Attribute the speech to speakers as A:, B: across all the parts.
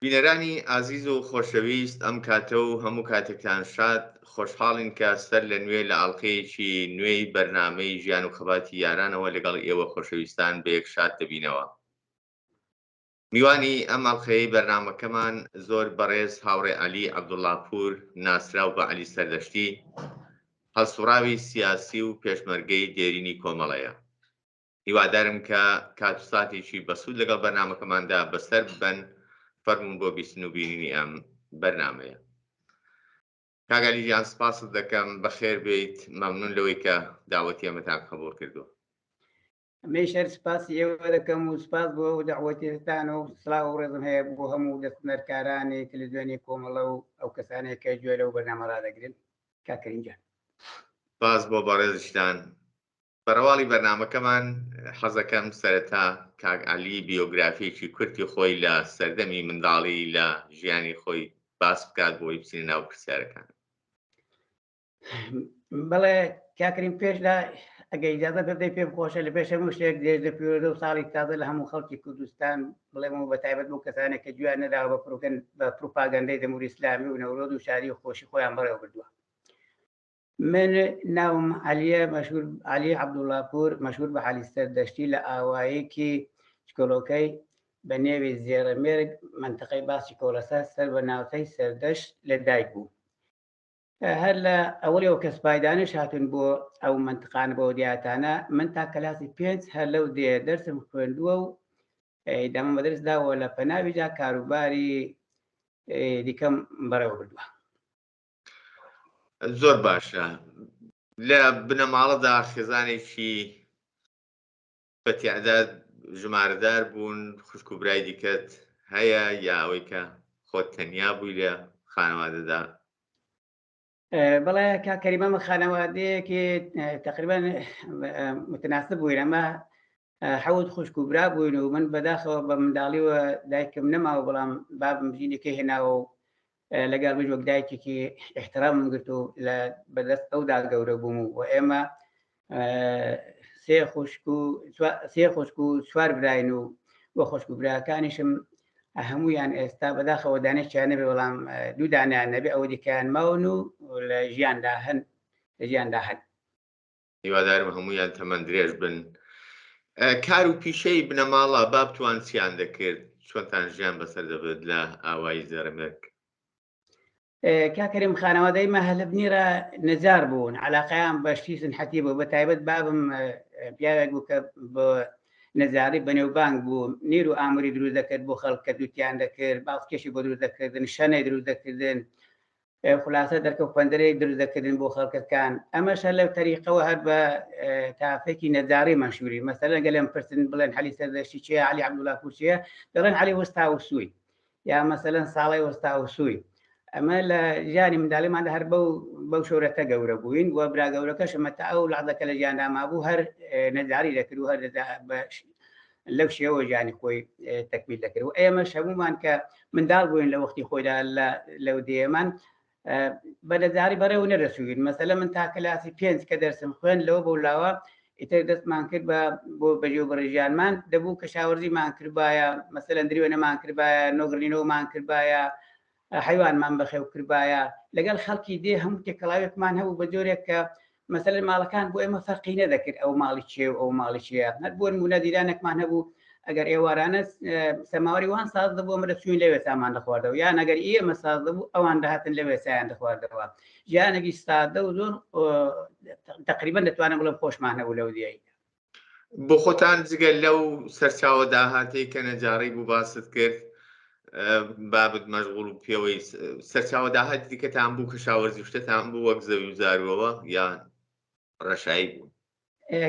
A: بینەرانی ئازیز و خۆشەویست ئەم کاتە و هەموو کاتێکتان شاد، خۆشحاڵین کە سەر لە نوێ لە ئاڵقەیەکی نوێی بەرنامەی ژیان و خەباتی یارانەوە لەگەڵ ئێوە خۆشەویستان بەیەک شاد دەبینەوە. میوانی ئەم ئەڵقەیەی بەرنامەکەمان زۆر بەڕێز هاوڕێ عەلی عەبدوڵڵاپوور ناسراو بە عەلی سەردەشتی، هەڵسوڕاوی سیاسی و پێشمەرگەی دێرینی کۆمەڵەیە. هیوادارم کە کات و ساتێکی بەسوود لەگەڵ بەرنامەکەماندا بەسەر ببەن، فەرموون بۆ بیستن و بینینی ئەم بەرنامەیە. کاک عەلی گیان سپاست دەکەم، بەخێر بێیت، مەمنوون لەوەی کە داوەتی ئێمەتان قبوڵ کردووە.
B: منیش هەر سپاسی ئێوە دەکەم و سپاس بۆ ئەو دەعوەتێتان و سڵاو و ڕێزم هەیە بۆ هەموو دەستنەرکارانی تەلەڤیزیۆنی کۆمەڵە و ئەو کەسانەی کە گوێ لەو بەرنامە ڕادەگرن. کاک کەریم گیان.
A: سپاس بۆ بەڕێزیشتان. بە ڕەواڵی بەرنامەکەمان حەزەکەم سەرەتا کاک عەلی بیۆگرافیەکی کورتی خۆی لە سەردەمی منداڵی لە ژیانی خۆی باس بکات بۆی بچینە ناو پرسیارەکان.
B: بەڵێ کاک کەریم پێش لە ئەگەر ئیجازە بدەی پێم خۆشە لە پێش هەموو شتێک درێژە پیرۆزە و ساڵی تازە لە هەموو خەڵکی کوردستان بڵێم و بە تایبەت بۆ کەسانێک کە گوێیان نەداوە بە پروگەن بە پروپاگەندەی جمهوری ئیسلامی و نەورۆز و شادی و خۆشی خۆیان بەڕێوە بردووە. من ناوم عەلیە مەشهور عەلی عەبدوڵاپوور مەشهور بە عەلی سەردەشتی لە ئاوایەکی چکۆلۆکەی بە نێوی زێڕەمێرگ مەنتەقەی باسی کۆڵەسە سەر بە ناوچەی سەردەشت لە دایک بوو. هەر لە ئەوەیەوە کە سپایدانش هاتون بۆ ئەو مەنتقانە بۆ دیاتانە من تا کەلاسی پێنج هەر لەو دێ دەرسم خوێندووە و دامە مەدرس داوە لە پەناویدا کاروباری دیکەم بەڕێوە بردووە.
A: زۆر باشە لە بنەماڵەدا خێزانێکی بە تیعداد ژمارەدار بوون خوشک و برای دیکەت هەیە یا ئەوەی کە خۆت تەنیا بووی لە خانەوادەدا؟
B: بەڵێ کاک کەریم ئەمە خانەوادەیەکی تقریبا متناسب بووین ئەمە حەوت خوشک و برا بووین و من بەداخەوە بە منداڵیوە دایکم نەماوە بەڵام بابم ژینەکەی هێناوە و لەگەڵ منیش وەک دایکێکی احترامم گرت و لە بەدەست ئەودا گەورە بووم و ئێمە سێ خوشک و سێ خوشک و چوار براین و وە خوشک و براکانیشم هەمویان ئێستا بەداخەوە دانێکیان نەبێ بەڵام دوو دانیان نەبێ ئەوە دیکەیان ماون و لە ژیاندا هەن لە ژیاندا هەن.
A: هیوادارم هەمویان تەمەن درێژ بن. کار و پیشەی بنەماڵە بابتوان چیان دەکرد چۆنتان ژیان بەسەر دەبرد لە ئاوایی زێڕەمێرگ؟
B: کاک کەریم خانەوادەی مە هەلبنیرە نەجار بوون علاقەیان بە شتی سنحەتی بوو بە تایبەت بابم پیاوێک بوو کە بە نەجاری بەنێوبانگ بوو نیر و ئامری دروست دەکرد بۆ خەڵک کە دووتیان دەکرد باڵکێشی بۆ دروست دەکردن شەنەی دروست دەکردن خولاسە دەرکە و پەنجەرەیەک دروست دەکردن بۆ خەڵکەکان ئەمەش هەر لەو تەریقەوە هەر بە تافێکی نەجاری مەشهوری مەسەلەن گەلێم پرسن بڵێن عەلی سەردەشتی چییە عەلی عەبدوڵاپوور چییە دەڵێن عەلی وەستا وسووی یا مەسەلەن ساڵی وەستا وسووی ئەمە لە ژیانی منداڵیماندا هەر بەو بەو شۆرەتە گەورە بووین و برا گەورەکەشمە تا ئەو لەحزە کە لە ژیاندا مابوو هەر نەجاری دەکرد و هەر لەو شێوە ژیانی خۆی تەکمیل دەکرد و ئێمەش هەموومان کە منداڵ بووین لە وەختی خۆیدا لەو دێمان بە نەجاری بەڕێوە نەدەچووین مەسەلە من تا کلاسی پێنج کە دەرسم خوێن لەوە بۆ لاوە ئیتر دەستمان کرد بە بۆ بەجێ و بەڕێژیانمان دەبوو کەشاوەرزیمان کردبایە مەسەلەن دریوەنەمان کردبایە نۆگرنینەوەمان کردبایە حەیوانمان بەخێو کردبایە لەگەڵ خەڵکی دێ هەموو تێکەڵاوێکمان هەبوو بە جۆرێک کە مەسەلەن ماڵەکان بۆ ئێمە فەرقی نەدەکرد ئەو ماڵی چێ و ئەو ماڵی چێ هەر بۆ نمونە دیرانێکمان هەبوو ئەگەر ئێوارانە سەماوەری وان ساز دەبوو ئەمە دەچووین لەوێ سامان دەخواردەوە یان ئەگەر ئێمە ساز دەبوو ئەوان دەهاتن لەوێ سایان دەخواردەوە ژیانێکی سادە و زۆر تقریبا دەتوانم بڵێم خۆشمان هەبوو لەو دیایی
A: بۆ خۆتان جگە لەو سەرچاوە داهاتەی کە نەجاڕی بوو باست کرد بابت مەشغوڵ و پێوەی سەرچاوە داهاتی دیکەتان بوو کە شاوەرزی شتەتان بوو وەک زەوی و زاروەوە یان ڕەشایی بوو؟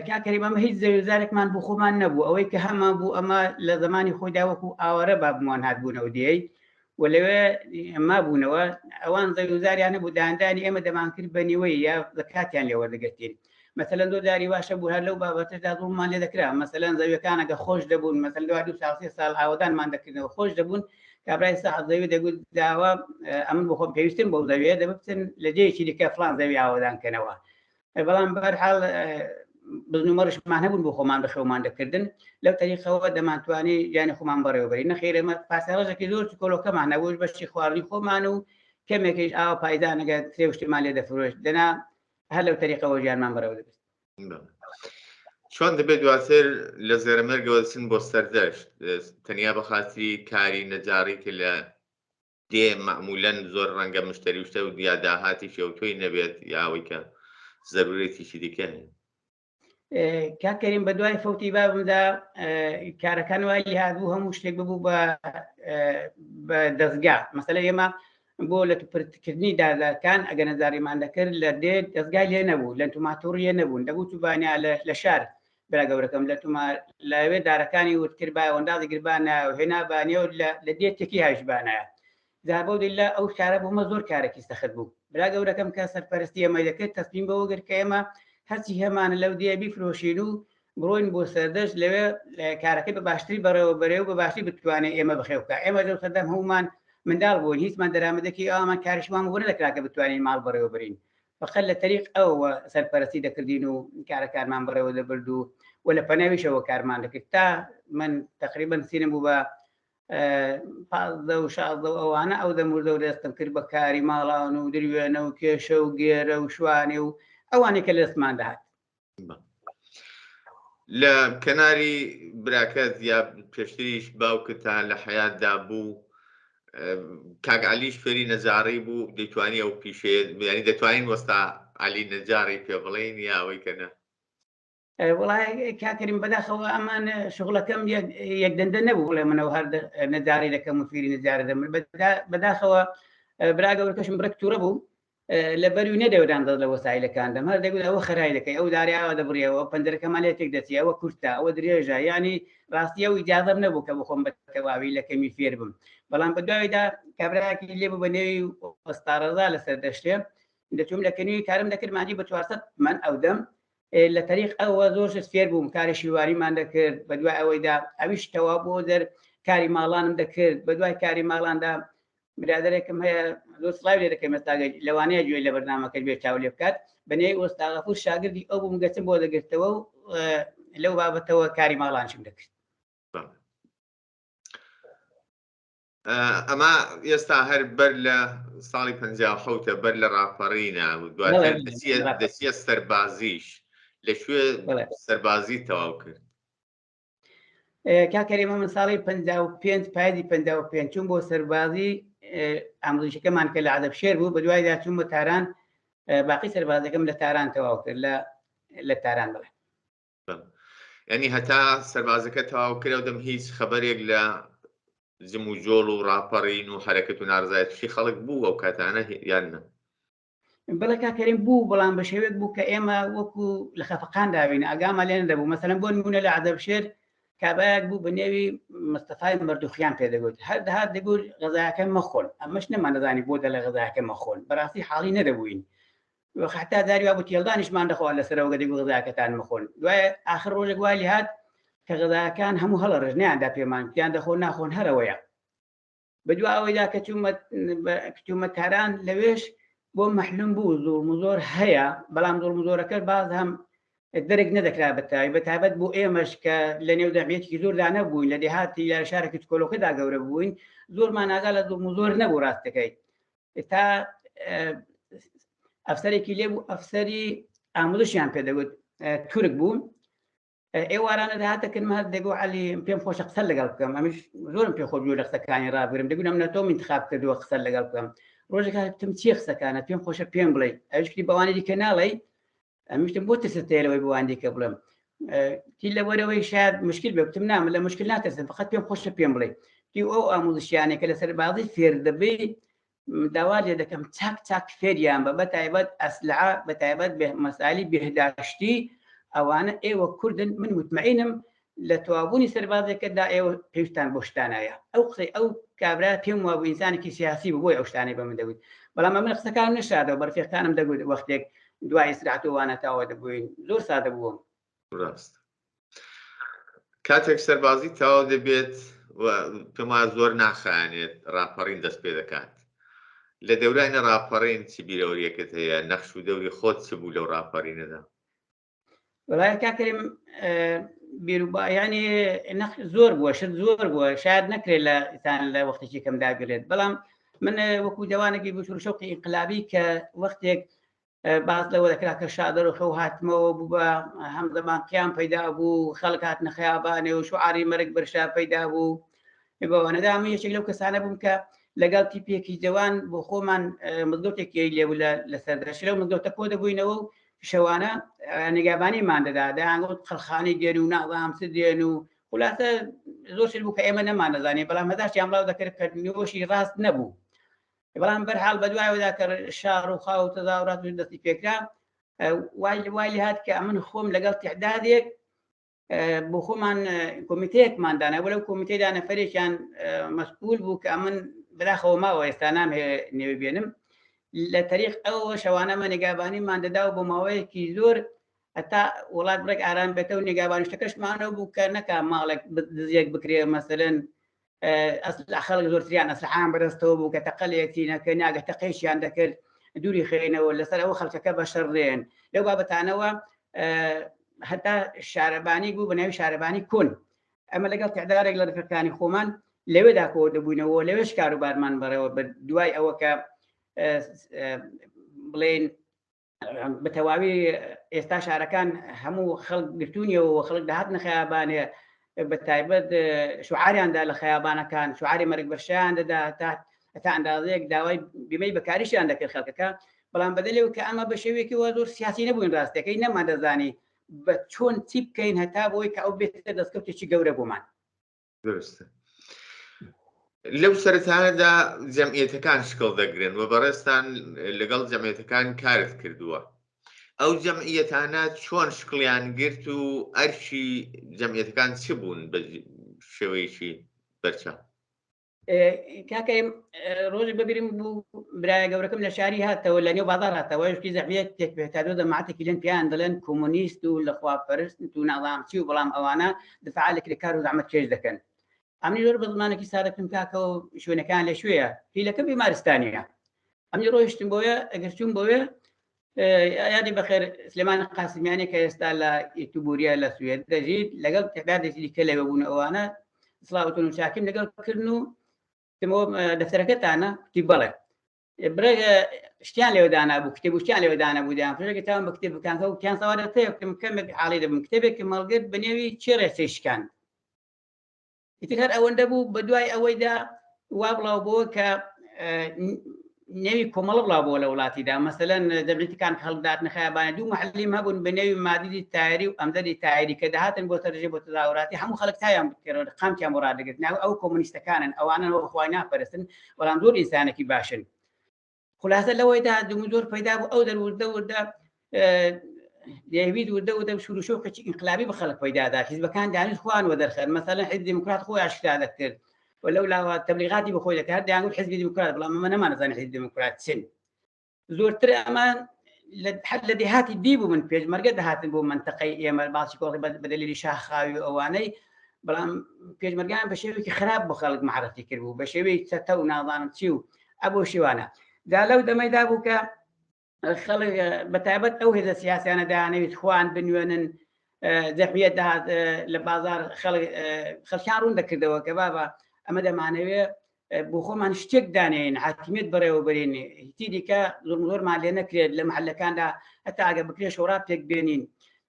B: کاک کەریم ئەمە هیچ زەوی و زارێکمان بۆ خۆمان نەبوو ئەوەی کە هەمان بوو ئەمە لە زمانی خۆیدا وەکو ئاوارە بابمان هاتبوونەوە دێی و لەوێ مابوونەوە ئەوان زەوی و زاریان هەبوو داندانی ئێمە دەمانکرد بە نیوەی یا زەکاتیان لێ وەردەگرتین مەسەلەن زۆر جاری واشە بوو هەر لەو بابەتەشدا زوڵممان لێ دەکرا مەسەلەن زەویەکان ئەگە خۆش دەبوون مەسەلەن دوای دوو ساڵ سێ ساڵ ئاوەدانمان دەکردنەوە خۆش دەبوون کابرای ساحب زەوی دەگوت داوا ئەمن بۆ خۆم پێویستم بەو زەویە دەبچن لە جێیەکی دیکە فڵان زەوی ئاوەدان کەنەوە بەڵام بەرحاڵ بزن و مەڕشمان هەبوون بۆ خۆمان بەخێومان دەکردن لەو تەریقەوە دەمانتوانی ژیانی خۆمان بەڕێوەبەرین نەخێر ئێمە پاسەڕەژێکی زۆر چکۆلۆکەمان هەبوو بەشی خواردنی خۆمان و کەمێکیش ئاوا پایزانەگە ترێ و شتێمان لێ دەفرۆشت دەنا هەر لەو تەریقەوە ژیانمان بەڕێوە دەبرد.
A: چۆن دەبێت دواتر لە زێرەمەرگەوە دەچن بۆ سەردەشت تەنیا بە خاتری کاری نەجاڕی کە لە دێ مەعمولەن زۆر ڕەنگە مشتری و شتە و یا داهاتێکی ئەوتۆی نەبێت یا ئەوەی کە زەرورێتیکی دیکە هەیە؟
B: کاک کەریم بە دوای فەوتی بابمدا کارەکان وای لێهاتبوو هەموو شتێک ببوو بە بە دەستگا مەسەلە ئێمە بۆ لە پرتکردنی دادەکان ئەگەر نەزاریمان دەکرد لە دێ دەستگای لێ نەبوو لە توماتۆڕ لێ نەبوون دەبوو توبانیا لە شار برا گەورەکەم لە توما لەوێ دارەکانی وردکردبایە وەندازی گربانایە و هێنابانیە و لە دێ تێکی هاویشتبانایە جا بەو دلیلە ئەو کارە بۆ مە زۆر کارێکی سەخت بوو برا گەورەکەم کە سەرپەرستی ئێمەی دەکرد تەسلیم بەوە گرت کە ئێمە هەرچی هەمانە لەو دێ بیفرۆشین و بڕۆین بۆ سەردەشت لەوێ کارەکەی بە باشتری بەڕێوە بەرێ و بە باشی بتوانێت ئێمە بخێو بکە ئێمە لەو سەردەم هەمومان منداڵ بووین هیچمان دەرامەتێکی ئەومان کارشمان بۆ نەدەکرا کە بتوانین ماڵ بەڕێوە بەرین فقط لە تەریق ئەوەوە سەرپەرستی دەکردین و کارەکانمان بەڕێوە دەبرد و و لە پەناویشەوە کارمان دەکرد تا من تقریبا سینم بوو بە 15 و 16 و ئەوانە ئەو دەم وردە و دەستم کرد بە کاری ماڵان و دروێنە و کێشە و گێرە و شوانێ و ئەوانەی کە لەستمان دەهات.
A: لە کەناری براکەت یا پێشتریش باوکت تا لە حەیاتدا بوو کاک عەلیش فێری نەجاڕی بوو دەیتوانی ئەو پیشەیە یانی دەتوانین وەستا عەلی نەجاڕی پێ بڵێین یا ئەوەی کە نا؟
B: وڵای کاکەریم بەداخەوە ئەمان شغلەکەم یەک دەندە نەبوو بڵێ منەوە هەر نەجاری دەکەم و فێری نەجارە دەمر بەداخەوە برا گەورەکەشم بڕێک تووڕە بوو لەبەروی نەدەوران دەست لە وەسایلەکان دەم هەر دەگوت ئەوە خەرای دەکەی ئەو دارێ ئاوا دەبڕیەوە پەنجەرەکەمان لێ تێک دەچی ئەوە کورتە ئەوە درێژە یعنی ڕاستی ئەو ئیجازەم نەبوو کە بخۆم بە تەواوی لە کەمی فێر بم بەڵام بە دوایدا کابراایەکی لێ بوو بە نێوی وەستا ڕەزا لەسەر دەشتێ دەچووم لە کەنوی کارم دەکرد مادی بە 400 من ئەو دەم لە تەریق ئەوە زۆر شت فێر بووم کاری شیواریمان دەکرد بە دوای ئەوەیدا ئەویش تەوا بۆ دەر کاری ماڵانم دەکرد بە دوای کاری ماڵاندا برادەرێکم هەیە زۆر سڵاوی لێ دەکەم ئێستا لەوانەیە گوێی لە بەرنامەکەش بێ چاو لێ بکات بە نێوی ئۆستا غەفور شاگردی ئەو بووم گەچم بۆ دەگرتەوە و لەو بابەتەوە کاری ماڵانشم دەکرد.
A: ئەمە ئێستا هەر بەر لە ساڵی 57 بەر لە ڕاپەڕینە دواتر دەچیە سەربازیش لەکوێ سەربازی تەواو کرد؟
B: کاک کەریم من ساڵی 55 پایزی 55 چوون بۆ سەربازی ئاموزشەکەمان کە لە عەدەب شێر بوو بە دوایدا چووم بۆ تاران باقی سەربازەکەم لە تاران تەواو کرد لە لە تاران بڵێ
A: ینی هەتا سەربازەکە تەواو کرا و دەم هیچ خەبەرێک لە جموجۆڵ و ڕاپەڕین و حرەکەت و نارزایەتی خەڵک بوو ئەو کاتانە یان نە
B: بەڵێ کاک کەریم بوو بەڵام بە شێوەیەک بوو کە ئێمە وەکو لە خەفەقان داوین ئاگامان لێ نەدەبوو مەسەلەن بۆ نمونە لە عەدەبشێر کابایەک بوو بە نێوی مستەفای مردوخیان پێ دەگوت هەر دەهات دەگوت غەزایەکە مەخۆن ئەمەش نەمانەزانی بۆ دەڵێ غەزایەکە مەخۆن بەڕاستی حاڵی نەدەبووین حتا جاری وا بوو تێڵدانیشمان دەخوارد لەسەرەوە گە دەگوت غەزایەکەتان مەخۆن دوای ئاخر ڕۆژێک وای لێهات کە غەزایەکان هەموو هەڵەڕژ نەیاندا پێمان یان دەخۆن ناخۆن هەرەوەیە بەدوا ئەوەیدا کە چوومە تاران لەوێش بۆ مەحلوم بوو زوڵم و زۆر هەیە بەڵام زوڵم و زۆرەکە باز هەم دەرک نەدەکرا بەتای بە تایبەت بۆ ئێمەش کە لە نێو جەمعیەتێکی زۆردا نەبووین لە دێهاتی لە شارێکی چکۆلۆکەدا گەورە بووین زۆرمان ئاگا لە زوڵم و زۆر نەبوو ڕاستەکەی تا ئەفسەرێکی لێ بوو ئەفسەری ئاموزشیان پێدەگوت تورک بوو ئێوارانە دەهاتە کنم هەر دەگو عەلی پێم خۆشە قسە لەگەڵ بکەم ئەمیش زۆرم پێ خۆش بوو لە قسەکانی ڕابگرم دەگو ئەم تۆم انتخاب کردووە قسە لەگەڵ بکەم ڕۆژێک هاتم چی قسەکانە پێم خۆشە پێم بڵێ ئەویش کردی بەوانی دیکە ناڵێی ئەمیشتم بۆ ترست هەیە لەوەی بەوان دیکە بڵێم تی لەوەرەوەی شاید مشکل بێ گوتم نا من لە مشکل ناترسم فقط پێم خۆشە پێم بڵێ تی ئەو ئاموزشیانەی کە لە سەربازی فێر دەبی داوا لێ دەکەم چاک چاک فێریان بە بەتایبەت ئەسلعە بەتایبەت بێ مەسالی بێهداشتی ئەوانە ئێوە کوردن من متمەئینم لە تەواوبوونی سەربازێکەدا ئێوە پێویستان بۆ شتانایە ئەو قسەی ئەو کابرا پێم وابوو ئینسانێکی سیاسی بوو بۆی ئەو شتانەی بە من دەگوت بەڵام ئەمن قسەکانم نەشاردەوە بەرفێقانم دەگوت وەختێک دوای ئیسراحەت و وانە تەواو دەبووین زۆر سادە بووم
A: ڕاست کاتێک سەربازی تەواو دەبێت و پێما زۆر ناخایەنێت ڕاپەڕین دەست پێ دەکات لە دەورانی ڕاپەڕین چ بیرەوەریەکت هەیە نەخش و دەوری خۆت چ بوو لەو ڕاپەڕینەدا؟
B: وڵای کاکریم بیروبا ینی نەخ زۆر بووە شت زۆر بووە شاید نەکرێت لە ئیسان لە وەختێکی کەمدا بێت بەڵام من وەکو جوانێکی بچور شەوقی ئینقلابی کە وەختێک باس لەوە دەکرا کە شادەر و خەو هاتمەوە بوو بە هەمزەمان قیام پەیدا بوو خەڵک هاتنە خەیابانێ و شوعاری مەرگ بەرشا پەیدا بوو بەوانەدا من یەکێک لەو کەسانە بووم کە لەگەڵ تیپێکی جوان بۆ خۆمان مزگەوتێکی لێبوو لە سەردەشت لەو مزگەوتە کۆ دەبووینەوە و شەوانە نگابانیمان دەدا دەیانگوت قەلخانی دێن و نازانم چ دێن و خولاسە زۆر شت بوو کە ئێمە نەمانەزانی بەڵام هەزاشیان بڵاو دەکرد کە نوۆشی ڕاست نەبوو بەڵام بەرحاڵ بەدوایەوەدا کە شار و خاو و تەزاورات و دەستی پێکرا وای وای لێ هات کە ئەمن خۆم لەگەڵ تعدادێک بۆ خۆمان کۆمیتەیەکمان دانا بۆ لەو کۆمیتەدا نەفرێکیان مەسئول بوو کە ئەمن بەداخەوە ماوە ئێستا نام هەیە نێوی بێنم لە تەریق ئەوە شەوانەمە نگابانیمان دەدا و بۆ ماوەیەکی زۆر هەتا وڵات بڕێک ئارام بێتەوە نگابانیشتەکەشمانەوە بوو کە نەکا ماڵێک دزیەک بکرێ مەسەلەن ئەسلا خەڵک زۆرتریان ئەسلحان بەدەستەوە بوو کە تەقە لە یەکتری نەکرد ناگە تەقەیشیان دەکرد دووری خێنەوە لەسەر ئەوە خەڵکەکە بە شەڕ دێن لەو بابەتانەوە هەتا شارەبانی بوو بە ناوی شارەبانی کۆن ئەمە لەگەڵ تعدارێک لە رفیقانی خۆمان لەوێدا کۆ دەبووینەوە لەوێش کاروبارمان بەڕێوە بە دوای ئەوە کە بڵێن بە تەواوی ئێستا شارەکان هەموو خەڵک گرتوونیەوە خەڵک دەهاتنە خەیابانێ بە تایبەت شعاریاندا لە خەیابانەکان شعاری مەرگ بەرشیان دەدا تا تا ئەندازەیەک داوای بیمەی بەکاریشیان دەکرد خەڵکەکە بەڵام بەدەلێ کە ئەمە بە شێوەیەکی وا زۆر سیاسی نەبووین ڕاستەکەی نەماندەزانی بە چۆن چی بکەین هەتا بۆی کە ئەو بێتە دەستکەوتێکی گەورە بۆمان.
A: درستە لەو سەرەتانەدا جەمعیەتەکان شکڵ دەگرن و بەڕێزتان لەگەڵ جەمعیەتەکان کارت کردووە ئەو جەمعیەتانە چۆن شکڵیان گرت و ئەرکی جەمعیەتەکان چ بوون بە شێوەیەکی بەرچاو؟
B: کاکە ڕۆژێک بەبیرم بوو برایە گەورەکەم لە شاری هاتەوە لە نێو بازار هاتەوە شتی زەحمەت تێک پێتا دۆ دەماعەتێکی لێن پێیان دەڵێن کۆمۆنیست و لەخوا پەرست و ناڵام چی و بەڵام ئەوانە دفاع لە کرێکار و زەحمەت کێش دەکەن ئەمنی زۆر بە زمانێکی سادە کردم کاکە و شوێنەکان لە شوێیە هیلەکە بیمارستانیە ئەمنی ڕۆیشتم بۆیە ئەگەر چوون بۆیە یادی بەخێر سلێمان قاسمیانی کە ئێستا لە ئیتوبوریا لە سوێد دەژیت لەگەڵ تعدادێکی دیکە لەوێ بوون ئەوانە سڵاوتون و چاکیم لەگەڵ کردن و تمەوە دەفتەرەکەتانە کوتی بەڵێ برێک شتیان لێوە دانابوو کتێب و شتیان لێوە دانابوو دەیان فرێک تاوان بە کتێب بکانکە و کیان سەوارە تێکم کەمێک حاڵی دەبم کتێبێکم هەڵگرت بە نێوی چێ ڕێچەی شکاند ئیتر هەر ئەوەندە بوو بە دوای ئەوەیدا وا بڵاو بووە کە نێوی کۆمەڵە بڵاو بووە لە وڵاتیدا مەسەلەن جەمعیەتەکان کە خەڵک دەهاتنە خەیابانە دوو محلیم هەبوون بە نێوی مادیدی تایری و ئەمدەدی تایری کە دەهاتن بۆ تەرجێ بۆ تەزاوراتی هەموو خەڵک تایان بکرد قامکیان بۆ ڕادەگرت ناو ئەو کۆمۆنیستەکانن ئەوانن وە خوای ناپەرستن بەڵام زۆر ئینسانێکی باشن خولاسە لەوەیدا زۆر پەیدا بوو ئەو دەر وردە وردە دەیەویت وردە وردە شور و شەوقێکی ئینقلابی بە خەڵک پەیدادا حیزبەکان دانیش خۆیان وەدەرخەن مەسەلەن حیزبی دیموکرات خۆی ئاشکرا دەکرد و لەو لاوە تەبلیغاتی بە خۆی دەکرد دەیانگوت حیزبی دیموکرات بەڵام ئەمە نەمانەزانی حیزبی دیموکرات چن زۆرتر ئەمە هەر لە دێهاتی دی بوو من پێشمەرگە دەهاتن بۆ منتەقەی ئێمە باسی کۆڵی بە دەلیلی شاخاوی و ئەوانەی بەڵام پێشمەرگان بە شێوەیەکی خراپ بۆ خەڵک معرفی کرد بوو بە شێوەی چەتە و نازانم چی و ئەبۆ شێوانە جا لەو دەمەیدا بوو کە خەڵک بە تایبەت ئەو هێزە سیاسیانە دەیانەویست خۆیان بنوێنن جەمعیەت دەهات لە بازار خەڵک خەڵکیان ڕوون دەکردەوە کە بابە ئەمە دەمانەوێ بۆ خۆمان شتێک دانێین حاکمیت بەڕێوەبەرین هیچی دیکە زۆر زۆرمان لێ نەکرێت لە محلەکاندا هەتا ئەگە بکرێت شۆرا پێک بێنین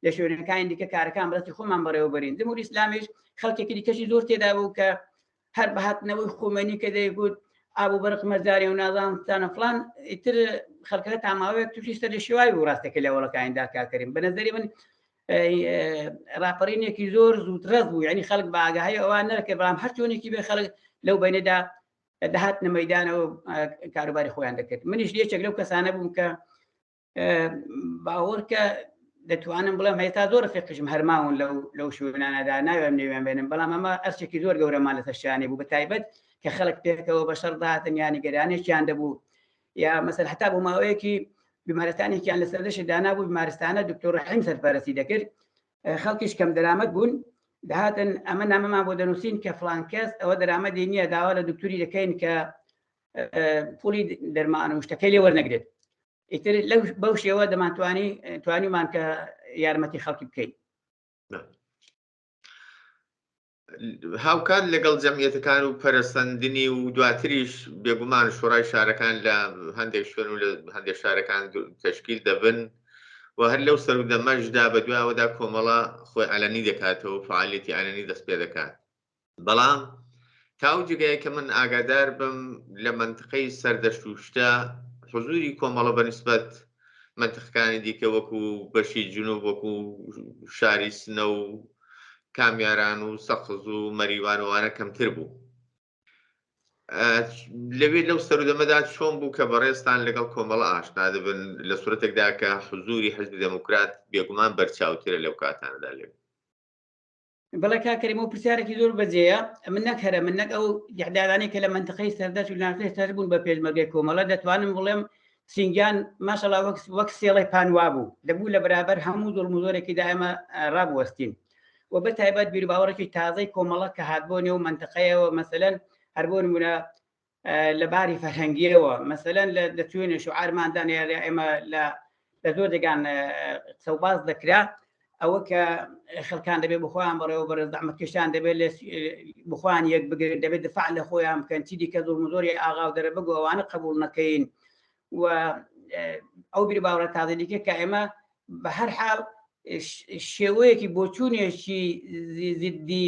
B: لە شوێنەکانی دیکە کارەکان بەدەستی خۆمان بەڕێوەبەرین جمهوری ئیسلامیش خەڵکێکی دیکەشی زۆر تێدا بوو کە هەر بە هاتنەوەی خومەنی کە دەیگوت ئاب و بەرق مەزاری و نازانم ستان و فلان ئیتر خەڵکەکە تا ماوەیەک تووشی سەر لە شێواوی بوو ڕاستەکە لە وڵەکانیدا کاکەریم بە نظری من ڕاپەڕینێکی زۆر زووتڕەز بوو یعنی خەڵک بە ئاگاهی ئەوان نەکرد بەڵام هەر چۆنێکی بێ خەڵک لەو بینەدا دەهاتنە مەدانەوە کاروباری خۆیان دەکرد منیش یەکێک لەو کەسانە بووم کە باوەڕکە دەتوانم بڵێم هێتا زۆر رفیقیشم هەرماون لەو لەو شوێنانەدا ناوێم نێویان بێنم بەڵام ئەمە ئەرچێکی زۆر گەورەمان لەسەر شانی بوو بە تایبەت کە خەڵک پێکەوە بە شەڕ دەهاتن یان نیگەرانێکیان دەبوو یا مەسەل هەتا بۆ ماوەیەکی بیمارستانێکیان لەسەر دەشت دانابوو بیمارستانە دکتۆر ڕەحیم سەرپەرستی دەکرد خەڵکیش کەم دەرامەت بوون دەهاتن ئەمە نامەمان بۆ دەنووسین کە فلان کەس ئەوە دەرامەتی نییە داوا لە دکتۆری دەکەین کە پولی دەرمان و شتەکەی لێ وەرنەگرێت ئیتر لەو بەو شێوە دەمانتوانی توانیمان کە یارمەتی خەڵکی بکەین.
A: هاوکات لەگەڵ جەمعیەتەکان و پەرەسەندنی و دواتریش بێگومان شۆڕای شارەکان لە هەندێک شوێن و لە هەندێک شارەکان تەشکیل دەبن و هەر لەو سەرودەمەشدا بە دواوەدا کۆمەڵە خۆی عەلەنی دەکاتەوە و فعالیەتی عەلەنی دەست پێ دەکات. بەڵام تا ئەو جێگایە کە من ئاگادار بم لە مەنتقەی سەردەشت و شتە حزوری کۆمەڵە بە نسبەت مەنتقەکانی دیکە وەکو بەشی جنوب وەکو شاری سنە و کامیاران و سەقز و مەریوان و ئەوانە کەمتر بوو. لەوێ لەو سەرودەمەدا چۆن بوو کە بەڕێزتان لەگەڵ کۆمەڵە ئاشنا دەبن لە سورەتێکدا کە حزوری حزبی دێموکرات بێگومان بەرچاوترە لەو کاتانەدا لەوێ؟
B: بەڵێ کاک کەریم ئەو پرسیارێکی زۆر بەجێیە. من نەک هەرە من نەک ئەو ئیعدادانەی کە لە مەنتقەی سەردەشت و ناوچەی سەردەشت بوون بە پێشمەرگەی کۆمەڵە دەتوانم بڵێم سینگیان ماشەڵا وەک وەک سێڵی پان وابوو دەبوو لە بەرابەر هەموو زوڵم و زۆرێکیدا ئێمە ڕابوەستین و بە تایبەت بیروباوەڕێکی تازەی کۆمەڵە کە هات بۆ نێو مەنتقەیەوە مەسەلەن هەر بۆ نمونە لە باری فەرهەنگیەوە مەسەلەن لە دەچوینە شعارماندان یا ئێمە لە لە زۆر جێگان قسە و باس دەکرا ئەوە کە خەڵکان دەبێت بخۆیان بەڕێوە بەرز زەحمەتکێشان دەبێت لە بخۆیان یەک بگرن دەبێت دفاع لە خۆیان بکەن چی دیکە زۆر زۆری ئاغا و دەرە بگو ئەوانە قبول نەکەین و ئەو بیر باوەڕە تازە دیکە کە ئێمە بە هەر حاڵ شێوەیەکی بۆچوونێکی زیدی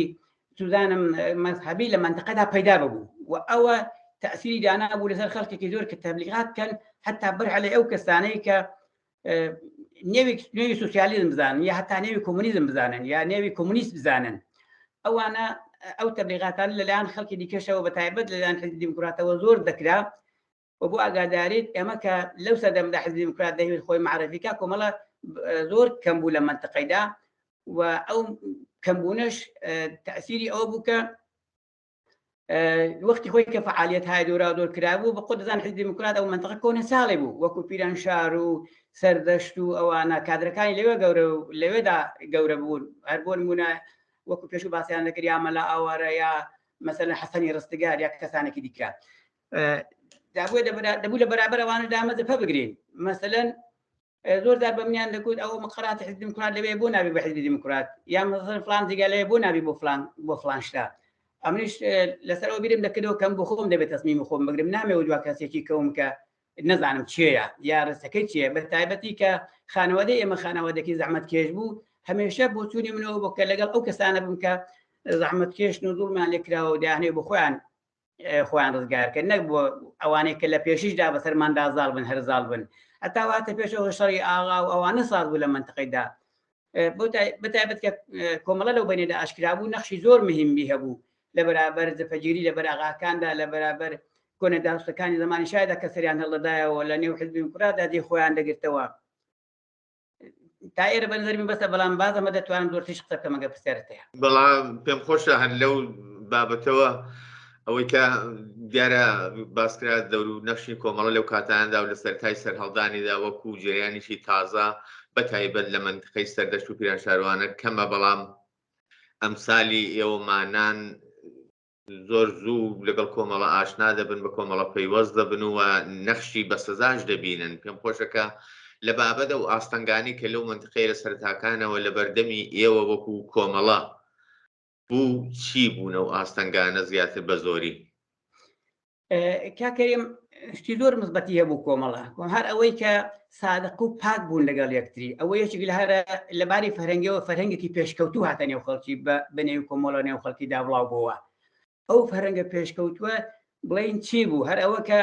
B: سوزانم مەذهبی لە منطقەدا پەیدا ببوو و ئەوە تەسیری دانا بوو لەسەر خەڵکێکی زۆر کە تەبلیغات بکەن حتا بەرحەلە ئەو کەسانەی کە نێوی نێوی سوسیالیزم بزانن یا هەتا نێوی کۆمونیزم بزانن یا نێوی کۆمونیست بزانن ئەوانە ئەو تەبلیغاتان لەلایەن خەڵکی دیکەشەوە بە تایبەت لەلایەن حزبی دیموکراتەوە زۆر دەکرا و بۆ ئاگاداریت ئێمە کە لەو سەردەمدا حزبی دیموکرات دەیویست خۆی معرفی کا کۆمەڵە زۆر کەم بوو لە مەنتقەیدا و ئەو کەمبوونەش تەسیری ئەوە بوو کە وەختی خۆی کە فعالیت های دۆرا دۆر کرابوو بە خۆ دەزان حزبی دیموکرات ئەو منطقە کۆنە ساڵێ بوو وەکو پیران شار و سەردەشت و ئەوانە کادرەکانی لەوێ گەورە و لەوێدا گەورە بوون هەر بۆ نمونە وەکو پێشوو باسیان دەکرد یا مەلا ئاوارە یا مەسەلەن حەسەنی ڕستگار یا کەسانێکی دیکە دەبوو لە بەرابەر ئەوانە دامەزرپە بگرین مەسەلەن زۆر جار بە منیان دەگوت ئەوە مقرات حزب دیموکرات لەوێ بۆ نابی بە حزبی دیموکرات یا مەسەلەن فلان جێگا لەوێ بۆ نابی بۆ فلان بۆ فلان شتە ئەمنیش لەسەر ئەو بیرم دەکردەوە کەم بۆ خۆم دەبێت تەسمیم خۆم بگرم نامەوە دوا کەسێکی کەوم کە نەزانم چێیە یا ڕستەکەی چییە بە تایبەتی کە خانەوادەی ئێمە خانەوادەکی زەحمەت کێش بوو هەمێشە بۆچوونی منەوە بۆ کە لەگەڵ ئەو کەسانە بم کە زەحمەت کێشن و زوڵمیان لێکراوە و دەیانەوێ بۆ خۆیان خۆیان ڕزگار کەن نەک بۆ ئەوانەی کە لە پێشیشدا بەسەرماندا زاڵ بن هەر زاڵ بن هەتا واتە پێشەوە شەڕی ئاغا و ئەوانە ساز بوو لە منتقەیدا بەتایبەت کە کۆمەڵە لەو بەینەدا ئاشکرا بوو نەخشی زۆر مهمی هەبوو لە بەرابەر جەپەگیری لە بەر ئاغاکاندا لە بەرابەر کۆنە داستەکانی زمانی شایدا کە سەریان هەڵدەدایەوە لە نێو حزبی دیموکراتدا جێی خۆیان دەگرتەوە تا ئێرە بە نظری من بەسە بەڵام باز ئەمە دەتوانم زۆرتریش قسە بکەم ئەگەر پرسیارت هەیە.
A: بەڵام پێم خۆشە هەر لەو بابەتەوە ئەوەی کە دیارە باسکرا دەور و نەخشی کۆمەڵە لەو کاتاندا و لە سەرەتای سەرهەڵدانیدا وەکو جەریانێکی تازە بە تایبەت لە مەنتقەی سەردەشت و پیرانشاروانە کەمە بەڵام ئەمسالی ئێوەمانان زۆر زوو لەگەڵ کۆمەڵە ئاشنا دەبن بە کۆمەڵە پەیوەست دەبن و نەخشی بە سەزاش دەبینن پێم خۆشە کە لە بابەت ئەو ئاستەنگانی کە لەو مەنتقەیە لە سەرەتاکانەوە لە بەردەمی ئێوە وەکو کۆمەڵە بوو چی بوون ئەو ئاستەنگانە زیاتر بە زۆری؟
B: کاک کەریم شتی زۆر مثبەتی هەبوو کۆمەڵە هەر ئەوەی کە سادق و پاک بوون لەگەڵ یەکتری ئەوە یەکێک لە هەرە لەباری فەرهەنگەوە فەرهەنگێکی پێشکەوتوو هاتە نێو خەڵکی بە نێو کۆمەڵە نێو خەڵکی دا بڵاو بۆوە ئەو فەرهەنگە پێشکەوتووە بڵین چی بوو هەر ئەوە کە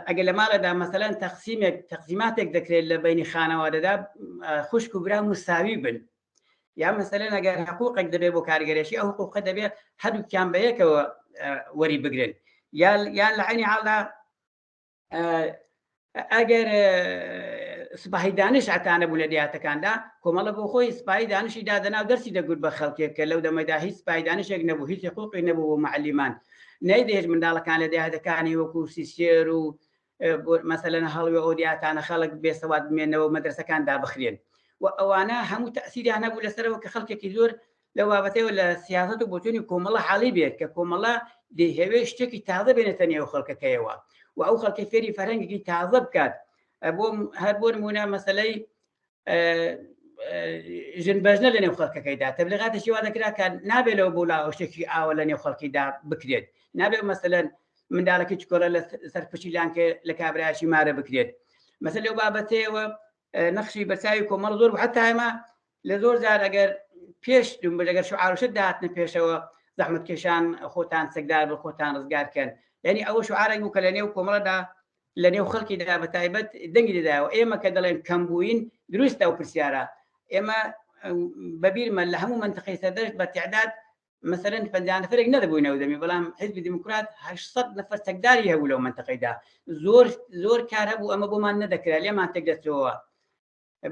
B: ئەگەر لە ماڵەدا مەسەلەن تەقسیمێک تەقسیماتێک دەکرێت لە بینی خانەوادەدا خوشک و برا مساوی بن یا مەسەلەن ئەگەر حقوقێک دەبێت بۆ کارگەرێکی ئەو حقوقە دەبێت هەردووکیان بە یەکەوە وەری بگرن یان لە عینی حاڵدا ئەگەر سپاهی دانش عتانە بوو لە دیاتەکاندا کۆمەڵە بۆ خۆی سپاهی دانشی دادەنا و دەرسی دەگوت بە خەڵکێک کە لەو دەمەدا هیچ سپاهی دانشێک نەبوو هیچ حقوقی نەبوو بۆ معلیمان نەیدەهێشت منداڵەکان لە دیاتەکانی وەکو سیسێر و مەسەلەن هەڵوێ ئەو دیاتانە خەڵک بێسەواد بمێنەوە مەدرسەکان دابخرێن و ئەوانە هەموو تەسیریان هەبوو لەسەرەوە کە خەڵکێکی زۆر لەو بابەتەوە لە سیاست و بۆچوونی کۆمەڵە حاڵی بێت کە کۆمەڵە دەیهەوێ شتێکی تازە بێنێتە نێو خەڵکەکەیەوە و ئەو خەڵکی فێری فەرهەنگێکی تازە بکات بۆ هەر بۆ نمونە مەسلەی ژن بەژنە لە نێو خەڵکەکەیدا تەبلیغاتێکی وا دەکرا کە نابێت لەوە بۆ لاوە شتێکی ئاوە لە نێو خەڵکیدا بکرێت، نابێت مەسەلەن منداڵەکەی چکۆلە لە سەر پشتی لانکە لە کابرایەکی مارە بکرێت. مەسەل لەو بابەتەیەوە نەخشی بەرچاوی کۆمەڵ زۆر بوو. حتا ئێمە لە زۆر جار ئەگەر پێش دومبل ئەگەر شعاروشت داهاتنە پێشەوە زەحمەت کێشان خۆتان چەکدار بن خۆتان ڕزگار کەن، یعنی ئەوە شعارێک بوو کە لە نێو کۆمەڵەدا لە نێو خەڵکیدا بە تایبەت دەنگی دەدایەوە. ئێمە کە دەڵێن کەم بووین دروستە ئەو پرسیارە، ئێمە بەبیرمە لە هەموو منتەقەی سەردەشت بە تعداد مەسەلەن 50 نەفەرێک نەدەبووینەوە دەمی، بەڵام حیزبی دیموکرات 800 نەفەر چەکداری هەبوو لەو منتەقەیدا. زۆر زۆر کار هەبوو ئەمە بۆمان نەدەکرا، لێمان تێک دەچەوە.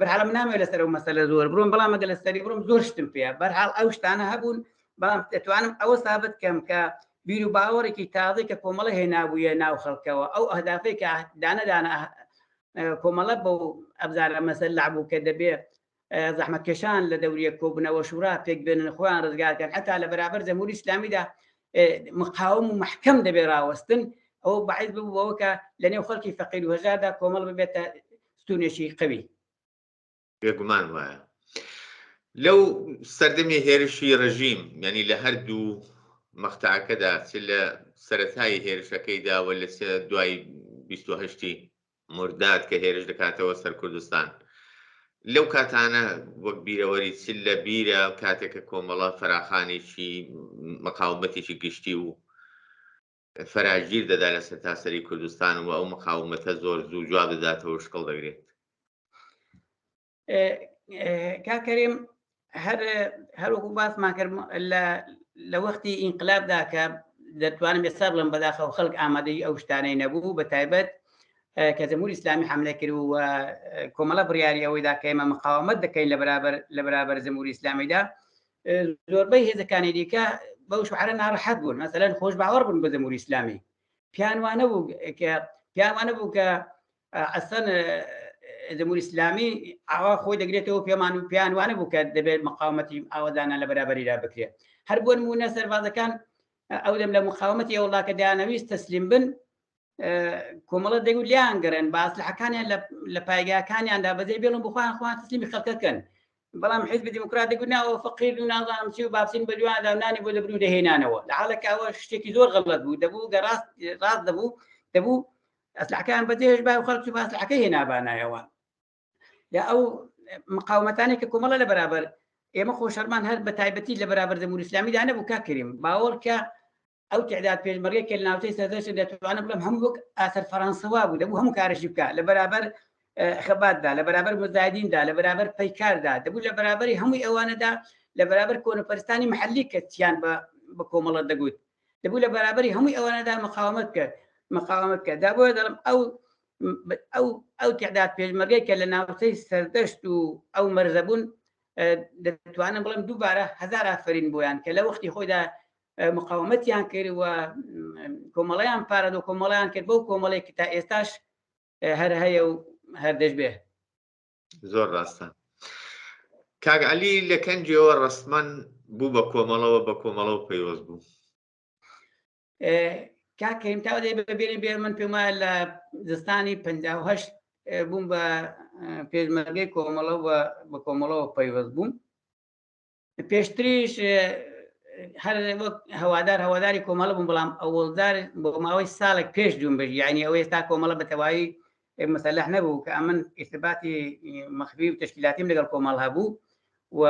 B: بەرحاڵ من نامەوێت لەسەر ئەو مەسەلە زۆر بڕۆم، بەڵام ئەگەر لەسەری بڕۆم زۆر شتم پێیە. بەرحاڵ ئەو شتانە هەبوون، بەڵام دەتوانم ئەوە سابت کەم کە بیر و باوەڕێکی تازەی کە کۆمەڵە هێنابوویە ناو خەڵکەوە، ئەو ئەهدافەی کە دانە دانە کۆمەڵە بەو ئەبزارە مەسەل لەعبوو کە دەبێ زەحمەتکێشان لە دەوریە کۆبنەوە شورا پێک بێنن خۆیان ڕزگارکەن، حتا لە بەرابەر جمهوری ئیسلامیدا مقاوم و محکەم دەبێ ڕاوەستن. ئەو باعث ببوو بەوە کە لە نێو خەڵکی فەقیر و هەژاردا کۆمەڵ ببێتە ستونێکی قوی.
A: بێگومان وایە. لەو سەردەمی هێرشی ڕژیم، یعنی لە هەردوو مەقتەعەکەدا، چ لە سەرەتای هێرشەکەیدا و لە دوای 28 مرداد کە هێرش دەکاتەوە سەر کوردستان، لەو کاتانە وەک بیرەوەری چ لە بیرە کاتێک کە کۆمەڵە فەراخانێکی مقاومەتێکی گشتی و فراگیر دەدا لە سەرتاسەری کوردستان و ئەو مقاومەتە زۆر زوو جواب دەداتەوە شکڵ دەگرێت؟
B: کاک کەریم، هەر هەروەکو باسمان کرد لە وەختی ئینقلابدا کە دەتوانم ئێستا بڵێم بەداخەوە خەڵک ئامادەی ئەو شتانەی نەبوو، بە تایبەت کە جمهوری ئیسلامی حملە کرد و کۆمەڵە بڕیاری ئەوەیدا کە ئێمە مقاومەت دەکەین لە بەرابەر جمهوری ئیسلامیدا، زۆربەی هێزەکانی دیکە بەو شعرە ناڕەحەت بوون. مەسەلەن خۆش باوەڕ بوون بە جمهوری ئیسلامی، پیان وانە بوو کە پیان وانە بوو کە ئەسەن جمهوری ئیسلامی ئاوا خۆی دەگرێتەوە پێمان و پیان وانە بوو کە دەبێت مقاومەتی ئاوەدانە لە بەرابەریدا بکرێت. هەر بۆ نمونە سەربازەکان ئەو دەم لە مقاومەتی ئەوڵا کە دەیانەویست تەسلیم بن، کۆمەڵە دەگوت لیان گەڕێن با ئەسلحەکانیان لە پایگاکانیاندا بەجێ بێڵن بۆ خۆیان خۆیان تەسلیمی خەڵکەکەن. بەڵام حیزبی دیموکرات دەگوت ناوە فەقیر و نازانم چی و بابچین بە دویاندا و نانی بۆ دەبرن و دەهێنانەوە، لە حاڵێک ئەوە شتێکی زۆر غەڵەت بوو. دەبوو گە ڕاست ڕاست دەبوو، دەبوو ئەسلحەکان بەجێهێش با و خەڵک چوو ئەسلحەکەی هێنابانایەوە. یا ئەو مقاومەتانی کە کۆمەڵە لە بەرابەر ئێمە خۆشەرمان هەر بە تایبەتی لە بەرابەر جمهوری ئیسلامیدا نەبوو کاک کەریم، باوەڕ کە ئەو تعداد پێشمەرگە کە لە ناوچەی سەردەشت دەتوانم بڵێم هەموو وەک ئاسەر فەرەنسەوا بوو، دەبوو هەموو کارشی بکە لە بەرابەر خەباتدا، لە بەرابەر مزایدیندا، لە بەرابەر پەیکاردا، دەبوو لە بەرابەری هەمووی ئەوانەدا، لە بەرابەر کۆنەپەرستانی محلی کە چیان بە کۆمەڵە دەگوت، دەبوو لە بەرابەری هەمووی ئەوانەدا مقاومەت بکە مقاومەت بکە. دا بۆیە دەڵێم ئەو ئەو ئەو تعداد پێشمەرگەی کە لە ناوچەی سەردەشت و ئەو مەرزە بوون، دەتوانم بڵێم دووبارە هەزار ئافرین بۆیان کە لە وەختی خۆیدا مقاومەتیان کرد و کۆمەڵیان پارە و کۆمەڵیان کرد بەو کۆمەڵێک تا ئێستاش هەر هەیە و هەر دەشبێ.
A: زۆر ڕاستە کاک عەلی، لە کەنجەوە ڕەسمەن بوو بە کۆمەڵەوە، بە کۆمەڵەوە پەیوەست بوو؟
B: کاک کەریم تا دەی بەبێنێ بێ، من پێم وایە لە زستانی 58 بووم بە پێشمەرگەی کۆمەڵە و بە کۆمەڵەوە پەیوەست بووم. پێشتریش هەر وەک هەوادار هەواداری کۆمەڵە بووم، بەڵام ئەوەڵدار بۆ ماوەی ساڵێک پێش دوم بژ، یعنی ئەو ئێستا کۆمەڵە بە تەواوی مەسەلح نەبوو کە ئەمن ئیرتباتی مەخفی و تەشکیلاتیم لەگەڵ کۆمەڵ هەبوو و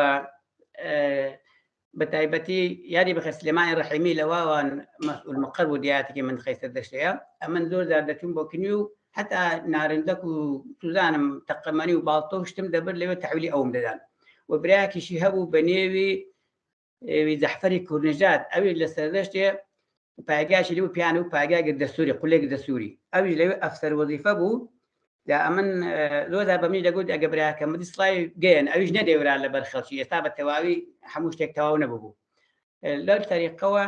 B: بە تایبەتی یادی بەخێر سلێمانی ڕەحیمی لە واوان مەسئول مقەر بوو، دیاتێکی منتقەی سەردەشتەیە. ئەمن زۆر جار دەچووم بۆ کنی و حتا نارندەک و سوزانم تەقەمەنی و باڵتۆ شتم دەبرد لەوێ تەحویلی ئەوم دەدان. و برایەکیشی هەبوو بە نێوی جەعفەری کوردنژاد، ئەویش لە سەردەشتێ پایگاشی لەو پیان و پایگای گردەسووری قولێک دەسووری، ئەویش لەوێ ئەفسەر وەزیفە بوو. دا ئەمن زۆر جار بە منی دەگوت ئەگە براکەم بدی سڵاوی گەیەن، ئەویش نەدەیورا لەبەر خەڵکی، ئێستا بە تەواوی هەموو شتێک تەواو نەبوو. لەو تەریقەوە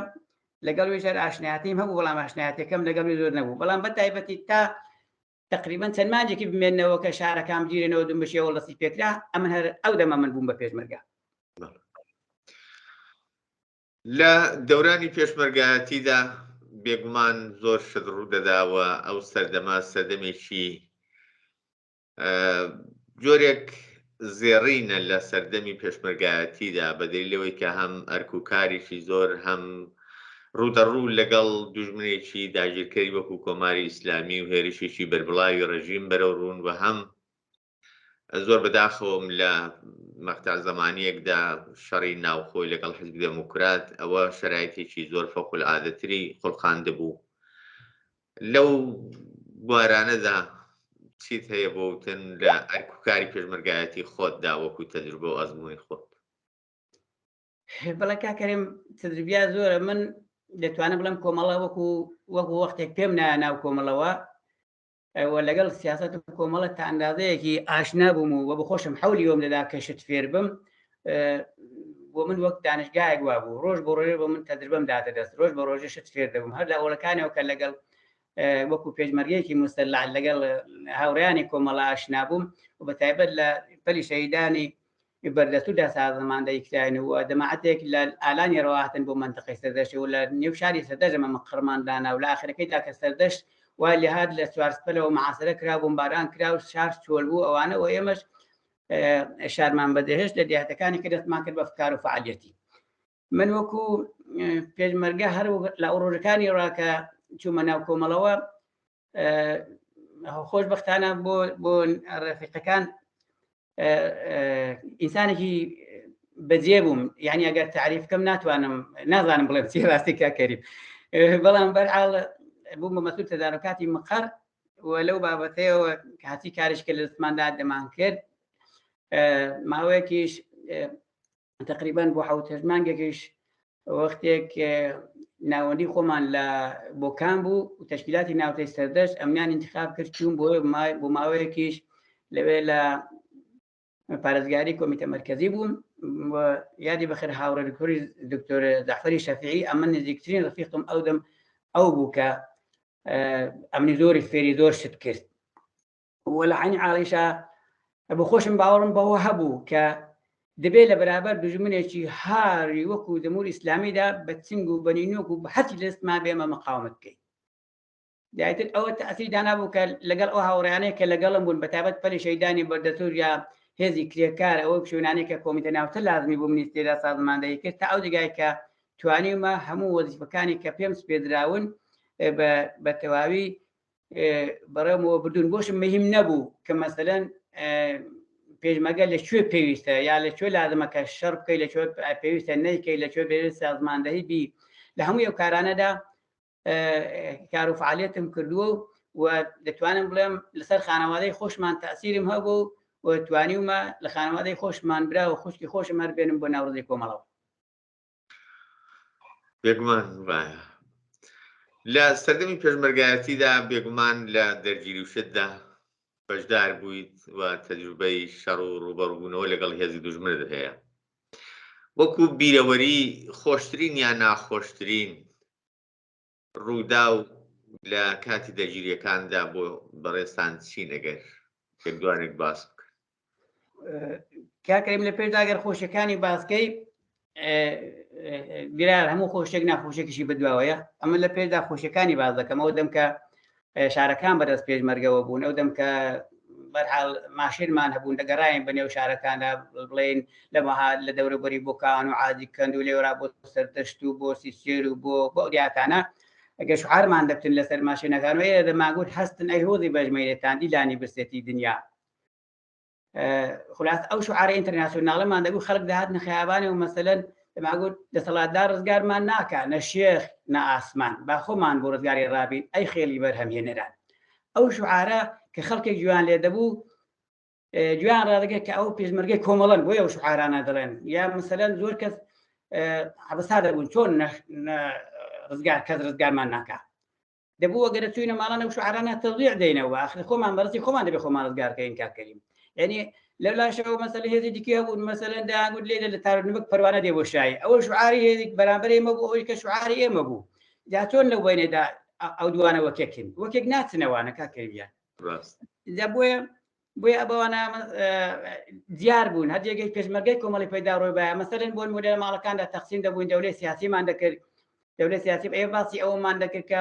B: لەگەڵ وی ژەر ئاشنایەتیم هەبوو، بەڵام ئاشنایەتەکەم لەگەڵ وی زۆر نەبوو. بەڵام بە تایبەتی تا تقریبا چەند مانجێکی بمێنەوە کە شارەکان بگیرێنەوە دوم بشێوە دەستی پێکرا، ئەمن هەر ئەو دەمە من بووم بە پێشمەرگە.
A: لە دەورانی پێشمەرگایەتیدا بێگومان زۆر شت ڕوو دەدا و ئەو سەردەمە سەردەمێکی جۆرێک زێڕینە لە سەردەمی پێشمەرگایەتیدا، بە دەلیلەوەی کە هەم ئەرک و کارێکی زۆر، هەم ڕوودەڕوو لەگەڵ دوژمنێکی داگیرکەری وەکو کۆماری ئیسلامی و هێرشێکی بەربڵاوی ڕێژیم بەرەو ڕوون و هەم زۆر بەداخەوەم لە مەقتەع زەمانییەکدا شەڕی ناوخۆی لەگەڵ حزبی دێموکرات ئەوە شەرایتێکی زۆر فەوقولعادەتری خوڵقاندبوو. لەو بوارانەدا چیت هەیە بۆ وتن لە ئەرک و کاری پێشمەرگایەتی خۆتدا وەکو تەجروبە و ئەزموونی خۆت؟
B: بەڵێ کاک کەریم تەجروبیا زۆرە. من دەتوانم بڵێم کۆمەڵە وەکو وەکو وەختێک پێم نایە ناو کۆمەڵەوە و لەگەڵ سیاست و کۆمەڵە تا ئەندازەیەکی ئاشنا بووم و بە خۆشم حەولی وەم دەدا کە شت فێر بم. بۆ من وەک دانشگایەک وابوو، ڕۆژ بۆ ڕۆژێ بۆ من تەجربەم داتە دەست، ڕۆژ بە ڕۆژێ شت فێر دەبووم. هەر لە ئەوڵەکانەوە کە لەگەڵ وەکو پێشمەرگەیەکی موسەلح لەگەڵ هاوڕێیانی کۆمەڵە ئاشنا بووم و بە تایبەت لە پەلی شەهیدانی بەردەستوردا سازماندەی کراین و جەماعەتێک لە ئالانی ڕەواهاتن بۆ مەنتەقەی سەردەشت و لە نێو شاری سەردەشت ئەمە مقڕمان دانا و لە ئاخرەکەیدا کە سەردەشت وای لێهات لە چوارسپەلەوە معاسرە کرا، بۆمباران کرا و شار چۆل بوو ئەوانە و ئێمەش شارمان بەجێهێشت لە دێهاتەکانی کە دەستمان کرد بە کار و فعالیەتی. من وەکو پێشمەرگە هەر لە ئەو ڕۆژەکانی ڕا کە چوومە ناو کۆمەڵەوە خۆشبەختانە بۆ بۆ ڕەفیقەکان ئینسانێکی بەجێ بووم، یعنی ئەگەر تعریف بکەم ناتوانم، نازانم بڵێم چی ڕاستی کاک کەریم، بەڵام بەرحاڵ بووم بە مەسئول تەدارۆکاتی مقەر و لەو بابەتەیەوە هەرچی کارش کە لە دەستماندا دەمان کرد. ماوەیەکیش تقریبا بۆ حوت هەشت مانگێکیش وەختێک ناوەندی خۆمان لە بۆکان بوو و تەشکیلاتی ناوچەی سەردەشت ئەمنیان انتخاب کرد، چوون بۆ بۆ ماوەیەکیش لەوێ لە پارێزگاری کۆمیتە مەرکەزی بووم و یادی بەخێر هاوڕێ دکتۆری دکتۆر جەعفەری شەفیعی ئەمە نزیکترین ڕفیقم ئەو دەم ئەو بوو کە ئەمنی زۆری فێری زۆر شت کرد. و لە عەینی عاڵیشا بۆ خۆشم باوەڕم بەوە هەبوو کە دەبێت لە بەرابەر دوژمنێکی هاری وەکو جمهوری ئیسلامیدا بە چنگ و بەنینۆک و بە هەرچی لەستمان بێمە مقاومەت بکەین. دواتر ئەوە تەئسیری دانابوو کە لەگەڵ ئەو هاوڕێیانەی کە لەگەڵم بوون بە تایبەت پەلی شەهیدانی بەردەسوور یا هێزی کرێکار، ئەوە شوێنانەی کە کۆمیتە ناوچە لازمی بوو منی تێدا سازماندەهی کرد تا ئەو جێگای کە توانیومە هەموو وەزیفەکانی کە پێم سپێدراون بە تەواوی بەڕێومەوە بردوون. بۆشم مهم نەبوو کە مەسەلەن پێشمەرگە لە کوێ پێویستە یا لە کوێ لازمە کە شەڕ بکەی، لە کوێ پێویستە نەیکەی، لە کوێ پێویستە سازماندەهی بی. لە هەموو ئەو کارانەدا کار و فعالیەتم کردووە و دەتوانم بڵێم لەسەر خانەوادەی خۆشمان تەسیرم هەبوو و توانیومە لە خانەوادەی خۆشمان برا و خوشکی خۆشم هەر بێنم بۆ ناوڕزی کۆمەڵەوە.
A: بێگومان وایە لە سەردەمی پێشمەرگایەتیدا بێگومان لە دەرگیری و شتدا بەشدار بوویت و تەجروبەی شەڕ و ڕووبەڕووبوونەوە لەگەڵ هێزی دوژمنت هەیە. وەکو بیرەوەری خۆشترین یا ناخۆشترین ڕووداو لە کاتی دەرگیریەکاندا بۆ بەڕێزتان چین ئەگەر یەک دوانێک باس بکەن؟
B: کاک کەریم لە پێشدا گەر خۆشیەکانی باسکەی گرار هەموو خۆشێک ناخۆشێکیشی بدواوەیە. ئەمە لە پێشدا خۆشیەکانی باز دەکەم. ئەو دەم کە شارەکان بەدەست پێشمەرگەوە بوون، ئەو دەم کە بەرحاڵ ماشێنمان هەبوون دەگەڕاین بە نێو شارەکاندا، بڵێن لە مەها لە دەوروبەری بۆکان و عادی کەند و لێورا بۆ سەردەشت و بۆ سیسێر و بۆ بۆ دیاتانە ئەگەر شعارمان دەکتن لەسەر ماشێنەکان و ئێرە دەمانگوت هەستن ئەی هۆزی بەژمەیرێتان دیلانی برسێتی دنیا. خلاص ئەو شعارە ئینتەرناسیۆناڵەمان دەگوت، خەڵک دەهاتنە خیابانی و مەسەلەن دەمانگوت دەسەڵاتدار ڕزگارمان ناکا نە شێخ نە ئاسمان، با خۆمان بۆ ڕزگاری ڕابین ئەی خێڵی بەرهەمهێنەران. ئەو شعارە کە خەڵکێک گوێیان لێ دەبوو گوێیان ڕادەگرت کە ئەو پێشمەرگەی کۆمەڵەن بۆیە ئەو شعارانە دەڵێن. یا مەسەلەن زۆر کەس حەبەسا دەبوون چۆن ڕزگار کەس ڕزگارمان ناکا. دەبوو ئەگەر چوینە ماڵان ئەو شعارانە تەوزیع دەینەوە، ئاخر خۆمان بەڕستی خۆمان دەبێ خۆمان ڕزگار کەین کاک کەریم. یعنی لەو لاشەوە مەسەلە هێزی دیکە هەبوون، مەسەلەن دەیانگوت لێرە لە تارنمک پەروانە دێ بۆ شایی، ئەوە شعاری هێزێک بەرامبەر ئێمە بوو، ئەوەی کە شعاری ئێمە بوو. جا چۆن لەو بەینەدا ئەو دوانە وەکێکن؟ وەکێک ناچنەوانە کاک کەریمیان.
A: ڕاست.
B: جا بۆیە بۆیە ئەبەوانە دیار بوون هەر جێگەی پێشمەرگەی کۆمەڵی پەیدا ڕۆی باە. مەسەلەن بۆ نموونە لە ماڵەکاندا تەقسیم دەبووین، دەولەی سیاسیمان دەکرد، دەولەی سیاسی ئێمە باسی ئەوەمان دەکرد کە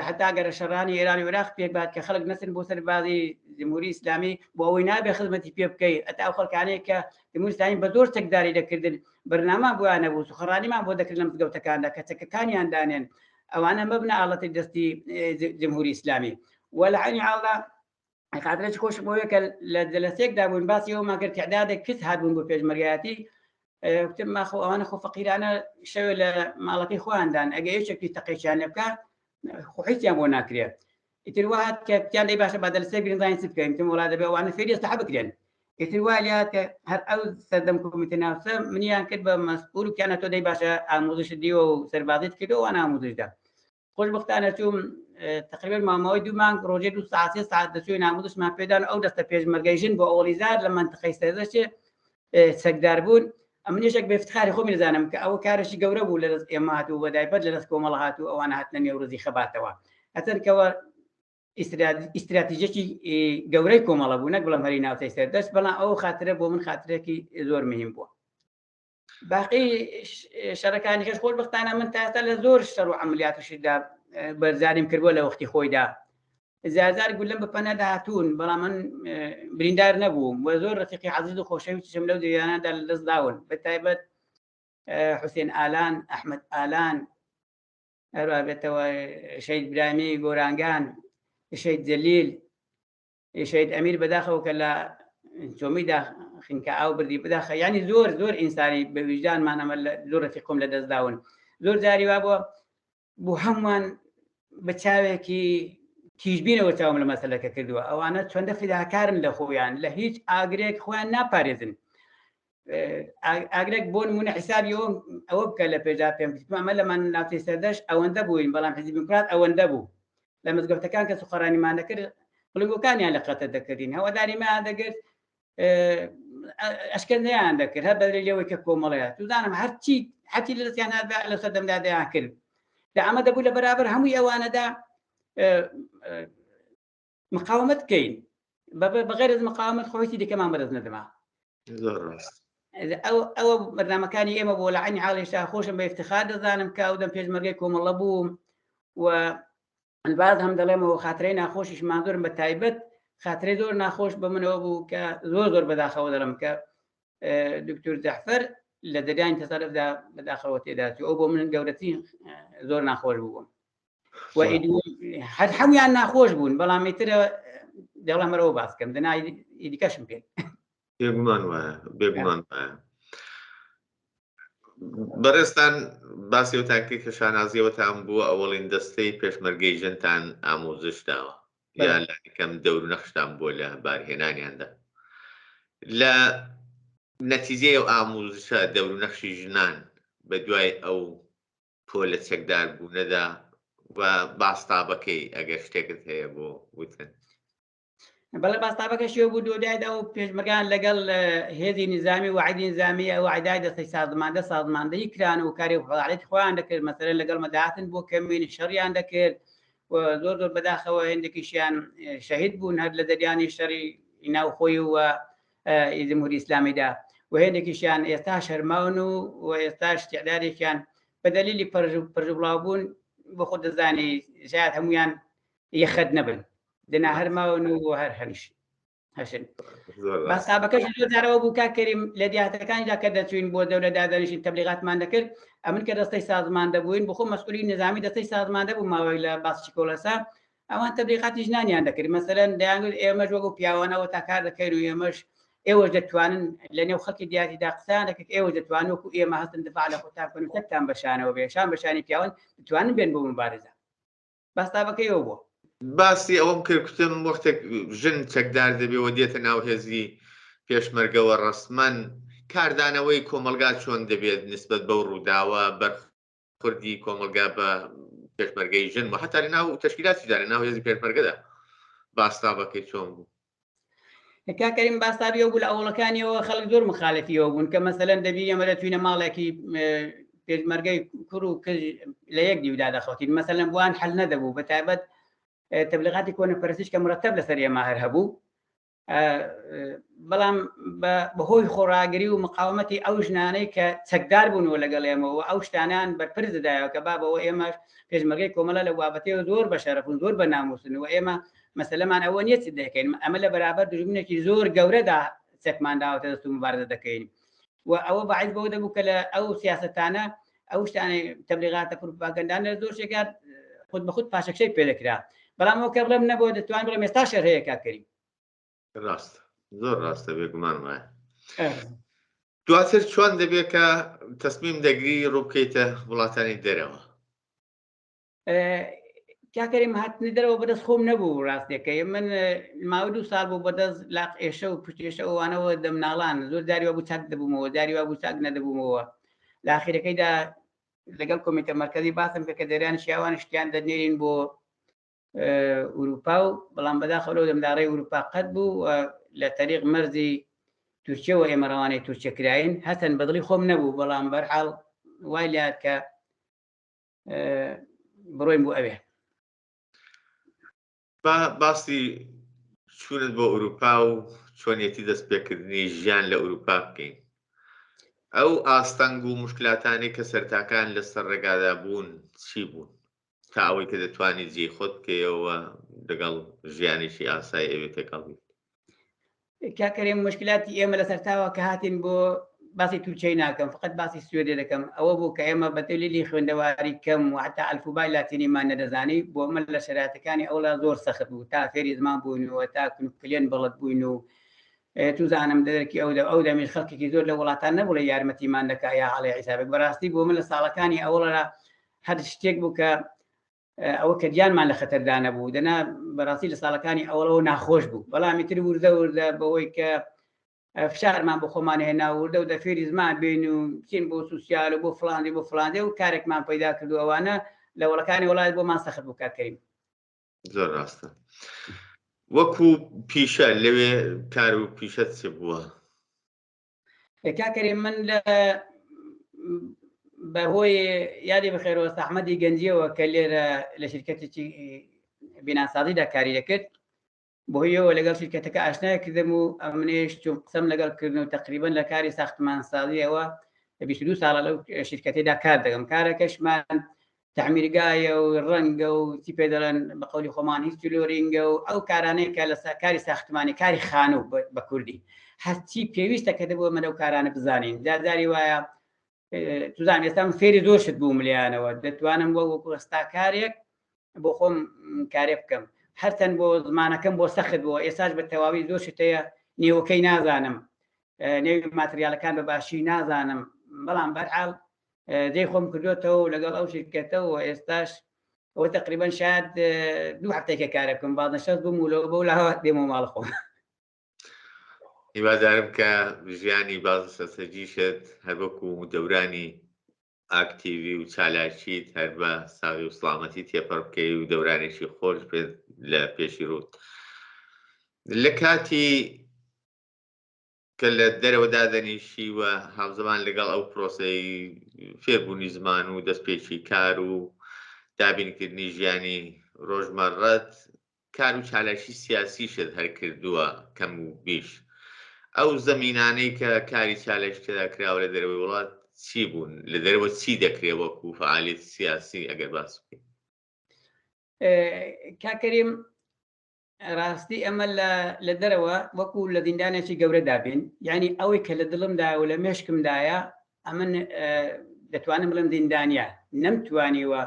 B: حتا گەرە شەڕانی ئێران و عێراق پێک بات کە خەڵک نەچن بۆ سەربازی جمهوری ئیسلامی بۆ ئەوەی نابێ خزمەتی پێ بکەی ئەتا ئەو خەڵکانەیە کە جمهوری ئیسلامی بە زۆر چەکداری دەکردن بەرنامە بۆیان نەبوو سوخەڕانیمان بۆ دەکرد لە مزگەوتەکاندا کە چەکەکانیان دانێن ئەوانە مەبنە ئاڵەتی دەستی جمهوری ئیسلامی و لە عینی حاڵدا خاترێکی خۆشم بۆیە کە لە جەلەسێکدا بووین باسی ئەومان کرد تعدادێک کچ هاتبوون بۆ پێشمەرگایەتی وتم ماخۆ ئەوانە خۆ فەقیرانە شەوێ لە ماڵەکەی خۆیاندان ئەگە یەکێکی تەقێکیان لێ بکە خۆ هیچیان بۆ ناکرێت ئیتر وا هات کە پیان دەی باشە با دەلسێک بگرین زانین چ بکەین وتم وڵا دەبێ ئەوانە فێری ئەسلحە بکرێن ئیتر وا لێ هات کە هەر ئەو سەردەم کۆمیتە ناوچە منیان کرد بە مەسئول و پیانە تۆ دەی باشە ئاموزشت دیوە و سەربازیت کردەوە وانە ئاموزشدا خۆشبەختانە چووم تقریبا مامەوەی دوو مانگ ڕۆژێ دو ساعت سێ ساعت دەچووین ئاموزشمان پێدان ئەو دەستە پێشمەرگەی ژن بۆ ئەوڵی زار لە مەنتقەی سەردەشتێ چەکدار بوون ئەمن یەکێک بە افتخاری خۆمی دەزانم کە ئەوە کارێکی گەورە بوو لە دەست ئێمە هاتوو بە دایبەت لە دەست کۆمەڵە هاتوو ئەوانە هاتنە نێو ڕزی خەباتەوە هەتەن کەەوە ئیستراتیژێکی گەورەی کۆمەڵە بوو نەک بڵم هەری ناوچەی سەردەشت بەڵام ئەو خاترە بۆ من خاترێکی زۆر مهم بووە باقی شەڕەکانی کەش خۆشبەختانە من تا ئێستا لە زۆر شەڕ و عملیاتشدا بەرزاریم کردووە لە وەختی خۆیدا زیازار گولم بە پەنە داهاتوون بەڵام من بریندار نەبووم و زۆر ڕفیقی عەزیز و خۆشەویستیشم لەو جێیانەدا لە دەست داون بە تایبەت حوسێن ئالان ئەحمەد ئالان هەروە بێتەوە شەید برامی گۆرانگان شەید جەلیل شەهید ئەمیر بەداخەوە کە لە چۆمیدا خنکە ئاو بردی بداخە ینی زۆر زۆر ئینسانی بە ویژدانمان ئەمە زۆر ڕەفیقم لە دەست داون زۆر جاری وا بووە بۆ هەمووان بە چاوێکی تیژبینەوە چاوم لە مەسەلەکە کردووە ئەوانە چۆندە فیداکارن لە خۆیان لە هیچ ئاگرێک خۆیان ناپارێزن ئاگرێک بۆ نمونە حیسابی ئەوە بکە لە پێدا پێم ئەمە لەمان ناوچەی سەردەشت ئەوەندە بووین بەڵام حزبی دیموکرات ئەوەندە بوو لە مزگەوتەکان کە سوخەڕانیمان دەکرد بڵنگۆکانیان لە قەتە دەکردین هەواداریمان دەگرت ئەشکەنجەیان دەکرد هەر بەدرێ لەوەی کە کۆمەڵەیە توزانم هەرچی حەتی لە دەستیان هات لە سەردەمدا دەیان کرد لە ئەمە دەبوو لە بەرابەر هەمووی ئەوانەدا مقاومەت بکەین بەغێر از مقاومەت خۆیتی دیکەمان بەدەست نەدەما
A: زۆر ڕاست
B: ئەو ئەوە بەرنامەکانی ئێمە بۆ لە عینی حاڵێشتا خۆشم بە افتخار دەزانم کە ئەو دەم پێشمەرگەی کۆمەڵە بووم و باز هەم دەڵێمەوە خاترەی ناخۆشیشمان زۆرم بە تایبەت خاترەی زۆر ناخۆش بە منەوە بوو کە زۆر زۆر بەداخەوە دەڵم کە دکتور جەعفەر لە دەریانی تەسەرفدا بەداخەوە تێدا چوو ئەو بۆ من گەورەترین زۆر ناخۆش بووم و هەر هەمویان ناخۆش بوون بەڵام ئیتر دەڵێم هەرەوە باس کەم دەنا ئیدیکەشم پێ
A: بێگومان وایە بێگومان وایە بەڕێزتان باسی ئەوتان کرد کە شانازیەوەتان بووە ئەوەڵین دەستەی پێشمەرگەی ژنتان ئاموزش داوە یا لایکەم دەور و نەخشتان بووە لە بارهێنانیاندا لە نەتیجەی ئەو ئاموزشە دەور و نەخشی ژنان بە دوای ئەو پۆلە چەکدار بوونەدا و باستابەکەی ئەگەر شتێکت هەیە بۆ وتن.
B: بەڵێ باستابەکە شێو بوو دۆدایدا و پێشمەرگان لەگەڵ هێزی نظامی و عیدی نظامی ئەو عیدای دەستەی سازماندە سازماندەی کران و کاری فعالیەتی خۆیان دەکرد مەسەلەن لەگەڵ مەداهاتن بۆ کەمین شەڕیان دەکرد و زۆر زۆر بەداخەوە هێندێکیشیان شەهید بوون هەر لە دەریانی شەڕی ناوخۆی و جمهوری ئیسلامیدا و هێندێکیشیان ئێستا شەرماون و و ئێستاش تعدادێکیان بە دەلیلی پەرژ و بڵاو بوون بۆ خۆت دەزانی شاید هەمویان یەخەت نەبن دەنا هەر ماون و هەر هەنیش هەشن باسابەکەش زۆر جارەوە بوو کاک کەریم لە دیاتەکانیدا کە دەچوین بۆ دەولە دادەنیشین تەبلیغاتمان دەکرد ئەمن کە دەستەی سازمان دەبووین بخۆ مەسئولی نظامی دەستەی سازمان دەبوو ماوەی لە باسچی کۆلەسا ئەوان تەبلیغاتی ژنانیان دەکرد مەسەلەن دەیانگوت ئێمەش وەکو پیاوانەوە تا کار دەکەین و ئێمەش ئێوەش دەتوانن لە نێو خەڵکی دیاتیدا قسەیان دەکرد ئێوە دەتوانن وەکو ئێمە هەستن دفاع لە خۆتان بکەن و تەکتان بەشانەوە بێ شان بەشانی پیاوان دەتوانن بێن بۆ مبارزە باستابەکەی ئەو بووە.
A: باسی ئەوەم کرد کوتم وەختێک ژن چەکدار دەبێ و دێتە ناو هێزی پێشمەرگەوە ڕەسمەن کاردانەوەی کۆمەڵگا چۆن دەبێت نسبەت بەو ڕووداوە بەرخوردی کۆمەڵگا بە پێشمەرگەی ژن و حتا لە ناو تەشکیلاتیشدا لە ناو هێزی پێشمەرگەدا باستابەکەی چۆن بوو؟
B: کاک کەریم باستابی ئەو بوو لە ئەوڵەکانیەوە خەڵک زۆر مخالفیەوە بوون کە مەسەلەن دەبی ئێمە دەچوینە ماڵێکی پێشمەرگەی کوڕ و کچ لە یەک دیودا دەخەوتین مەسەلەن بوان حل نەدەبوو بە تایبەت تەبلیغاتی کۆنەپەرستیش کە مرەتەب لەسەر ئێمە هەر هەبوو بەڵام بەهۆی خۆڕاگری و مقاومەتی ئەو ژنانەی کە چەکدار بوون و لەگەڵ ئێمەوە ئەو شتانیان بەرپرس دەدایەوە کە بابەوە ئێمەش پێشمەرگەی کۆمەڵە لە بابەتەوە زۆر بە شەرەفن زۆر بە ناموسن و ئێمە مەسەلەمان ئەوە نییە چ دەکەین، ئەمە لە بەرابەر دوژمنێکی زۆر گەورەدا چەکمان داوەتە دەست و مبارزە دەکەین و ئەوە باعث بەوە دەبوو کە لە ئەو سیاسەتانە ئەو شتانەی تەبلیغاتە پروپاگەندانە زۆر شێکات خود بە خود پاشەکشەی پێ دەکرا، بەڵام ئەوە کە بڵێم نەبووە دەتوانم بڵێم ئێستا شەر هەیە کاک کەریم.
A: ڕاستە، زۆر ڕاستە، بێگومان وایە. دواتر چۆن دەبێت کە تەسمیم دەگری ڕووبکەیتە وڵاتانی دەرەوە؟
B: کاکەریم هاتنی دەرەوە بەدەست خۆم نەبوو ڕاستەکەی من ماوە دوو ساڵ بوو بەدەست لاق ئێشە و پشتێشە ئەوانەوە دەمناڵان زۆر جاری وابوو چاک دەبوومەوە جاری وابوو چاک نەدەبوومەوە لە ئاخیرەکەیدا لەگەڵ کۆمیتە مەرکەزی باسم کە کە دەریان شیاوان شتیان دەنێرین بۆ ئوروپا و بەڵام بەداخەوە لەو دەمدا ڕێی ئوروپا قەت بوو و لە تەریق مەرزی تورکیەوە ئێمە ڕەوانەی تورکیە کراین هەتەن بەدڵی خۆم نەبوو بەڵام بەرحاڵ وای لات کە بڕۆین بۆ ئەوێ.
A: با باسی چوونت بۆ ئوروپا و چۆنیەتی دەستپێکردنی ژیان لە ئوروپا بکەین. ئەو ئاستەنگ و موشکلاتانەی کە سەرتاکان لەسەر ڕێگادا بوون چی بوون تا ئەوەی کە دەتوانی جێی خۆت بکەیەوە لەگەڵ ژیانێکی ئاسایی ئەوێ تێکەڵ بیت؟
B: کاک کەریم مشکلاتی ئێمە لە سەرتاوە کە هاتین بۆ باسی تورکیای ناکەم فقط باسی سوێدێ دەکەم ئەوە بوو کە ئێمە بە دەلیلی خوێندەواری کەم و حتا ئەلفوبای لاتینیمان نەدەزانی بۆ من لە شەرایتەکانی ئەولا زۆر سەخت بوو تا فێری زمان بووین و تا کلێن بەڵد بووین و توزانم دەرکی ئەو ئەو دەمیش خەڵکێکی زۆر لە وڵاتان نەبوو لە یارمەتیمان دەکا یا عەڵێ حیسابێک بەڕاستی بۆ من لە ساڵەکانی ئەوڵا هەر شتێک بوو کە ئەوە کە گیانمان لە خەتەردا نەبوو دەنا بەڕاستی لە ساڵەکانی ئەوڵەوە ناخۆش بوو بەڵام ئیتر وردە وردە بەوەی کە فشارمان بۆ خۆمان هێنا وردە و دەفێری زمان بین و بچین بۆ سوسیال و بۆ فلاندی بۆ فلاندێ و کارێکمان پەیدا کردو ئەوانە لە وڵەکانی وڵات بۆمان سەخت بوو کاک کەریم.
A: زۆر ڕاستە. وەکو پیشە لەوێ کار و پیشەت چ بووە؟
B: کاک کەریم من لە بەهۆی یادی بەخێرەوە ئەحمەدی گەنجیەوە کە لێرە لە شرکەتێکی بیناسازیدا کاری دەکرد بۆیەوە لەگەڵ شرکەتەکە ئاشنای کردم و ئەمنێش چون قسەم لەگەڵ کردن و تقریبا لە کاری ساختمانسازیەوە 22 ساڵە لەو شرکەتێدا کار دەکەم کارەکەشمان تەعمیرگایە و ڕەنگە و چی پێ دەڵێن بە قەولی خۆمان هیچ لۆرینگە و ئەو کارانەی کە لە کاری ساختمانی کاری خانوو بە کوردی هەرچی پێویستە کە دەبوو ئەمە لەو کارانە بزانین جارجاری وایە توزان ئێستا من فێری زۆر شت بووم لیانەوە دەتوانم وەک وەکو ئێستاکارێک بۆ خۆم کارێ بکەم هەرچەند بۆ زمانەکەم بۆ سەخت بووە ئێستاش بە تەواوی زۆر شت هەیە نێوەکەی نازانم نێوی ماتریالەکان بە باشی نازانم بەڵام بەرحاڵ جێی خۆم کردوێتەوە لەگەڵ ئەو شرکەتە و ئێستاش ئەوە تقریبا شاید دوو هەفتێکە کارە بکەم بازنەشەست بووم و لەوە بەو لاوە دێمەوە ماڵ خۆم.
A: هیوادارم کە ژیانی بازنەشەستەگیشت هەر وەکو دەورانی ئاکتیڤی و چالاکیت هەر بە ساغی و سڵامەتی تێپەڕ بکەی و دەورانێکی خۆش بێت لە پێشی ڕووت. لە کاتی کە لە دەرەوە دادەنیشی و هاوزەمان لەگەڵ ئەو پرۆسەی فێربوونی زمان و دەستپێکی کار و دابینکردنی ژیانی ڕۆژمەڕەت کار و چالاکی سیاسیشت هەر کردووە کەم و بیش ئەو زەمینانەی کە کاری چالاکی تێدا کراوە لە دەرەوەی وڵات چی بوون لە دەرەوە چی دەکرێ وەکو فعالیەتی سیاسی ئەگەر باس بکەین؟
B: کاک کەریم ڕاستی ئەمە لە دەرەوە وەکو لە زیندانێکی گەورەدا بین یعنی ئەوەی کە لە دڵمدایە و لە مێشکمدایە ئەمن دەتوانم بڵێم زیندانیە نەمتوانیوە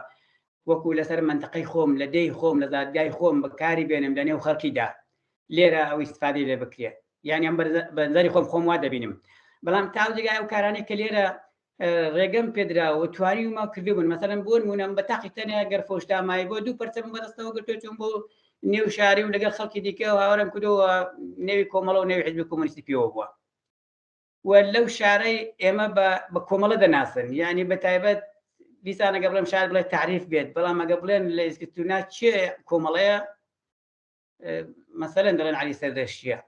B: وەکو لەسەر منتەقەی خۆم لە دێی خۆم لە زادگای خۆم بەکاری بێنم لە نێو خەڵکیدا لێرە ئەو ئیسفادەی لێ بکرێت یعنی ئەم بەنظری خۆم خۆم وا دەبینم بەڵام تاو جێگای ئەو کارانەی کە لێرە ڕێگەم پێدرا و توانیومە کردبوون مەسەلەن بۆ نمونە بە تاقی تەنیا گەر فۆشتامای بۆ دوو پرچەم بەدەستەوە گرتو چوون بۆ نێو شاری و لەگەڵ خەڵکی دیکە و هاوارم کردەوە نێوی کۆمەڵە و نێوی حزبی کۆمۆنیستی پێوە بووە و لەو شارەی ئێمە بە کۆمەڵە دەناسن یعنی بە تایبەت دیسان ئەگە بڵێم شار بڵێ تعریف بێت بەڵام ئەگە بڵێن لە ئیسکتونا چێ کۆمەڵەیە مەسەلەن دەڵێن عەلی سەردەشتیە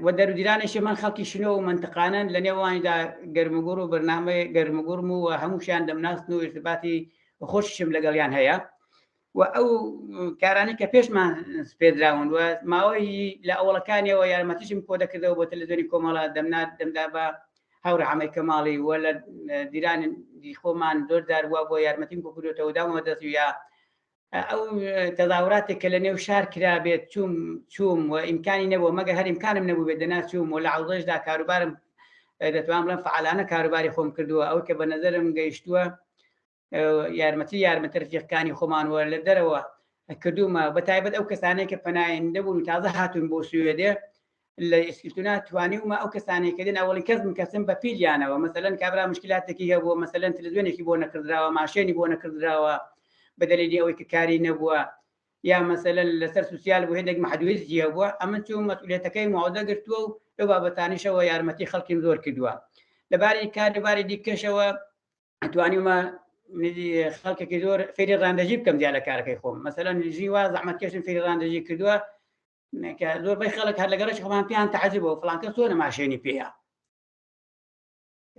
B: و دەرودیرانێکی من خەڵکی شنۆ و منتقانن لە نێوانیدا گەرموگوڕ و بەرنامەی گەرموگوڕم و هەمووشیان دەمناسن و ارتباطی خۆشیشم لەگەڵیان هەیە و ئەو کارانەی کە پێشمان سپێدراون و ماوەی لە ئەوڵەکانیەوە یارمەتیشم کۆ دەکردەوە بۆ تەلەڤزیۆنی کۆمەڵە دەمنا دەمدا بە هاوڕێ حەمەی کەماڵی و لە دیرانی خۆمان زۆر جار وە بۆ یارمەتیم کۆ کردوێتەوە دامەوە دەست یا. ئەو تەزاوراتێک کە لە نێو شار کرابێت چوم چوم و ئیمکانی نەبوو، مەگەر هەر ئیمکانم نەبوو بێت دەنا چوم. و لە عەوزەشدا کاروبارم دەتوانم بڵێم فعالانە کاروباری خۆم کردووە، ئەو کە بە نەزەرم گەیشتووە یارمەتی یارمەتە رفیقەکانی خۆمان و لە دەرەوە کردوومە، بە تایبەت ئەو کەسانەی کە پەنایندە بوون و تازە هاتوون بۆ سوێدێ لە ئیسکلتونا، توانیومە ئەو کەسانەی کە دێن ئەوەڵین کەس بم کەسم بە پیلیانەوە. مەسەلەن کابرا مشکلاتێکی هەبووە، مەسەلەن تلویزیۆنێکی بۆ نەکردراوە، ماشێنی بۆ نەکردراوە بە دەلیلی ئەوەی کە کاری نەبووە، یا مەسەلەن لەسەر سوسیال بوو، هێندێک محدودیەتی هەبووە، ئەمن چووم مەسئولیەتەکەی معۆدە گرتووە و لەو بابەتانیشەوە یارمەتی خەڵکیم زۆر کردووە. لەباری کاروباری دیکەشەوە توانیومە خەڵکێکی زۆر فێری ڕاندەژی بکەم جیا لە کارەکەی خۆم. مەسەلەن ژی وا زەحمەتکێشم فێری ڕاندەژی کردووە کە زۆربەی خەڵک هەر لەگەڕێکی خۆمان پێیان تەعجب بوو، فڵان کەس چۆنە ماشێنی پێیە.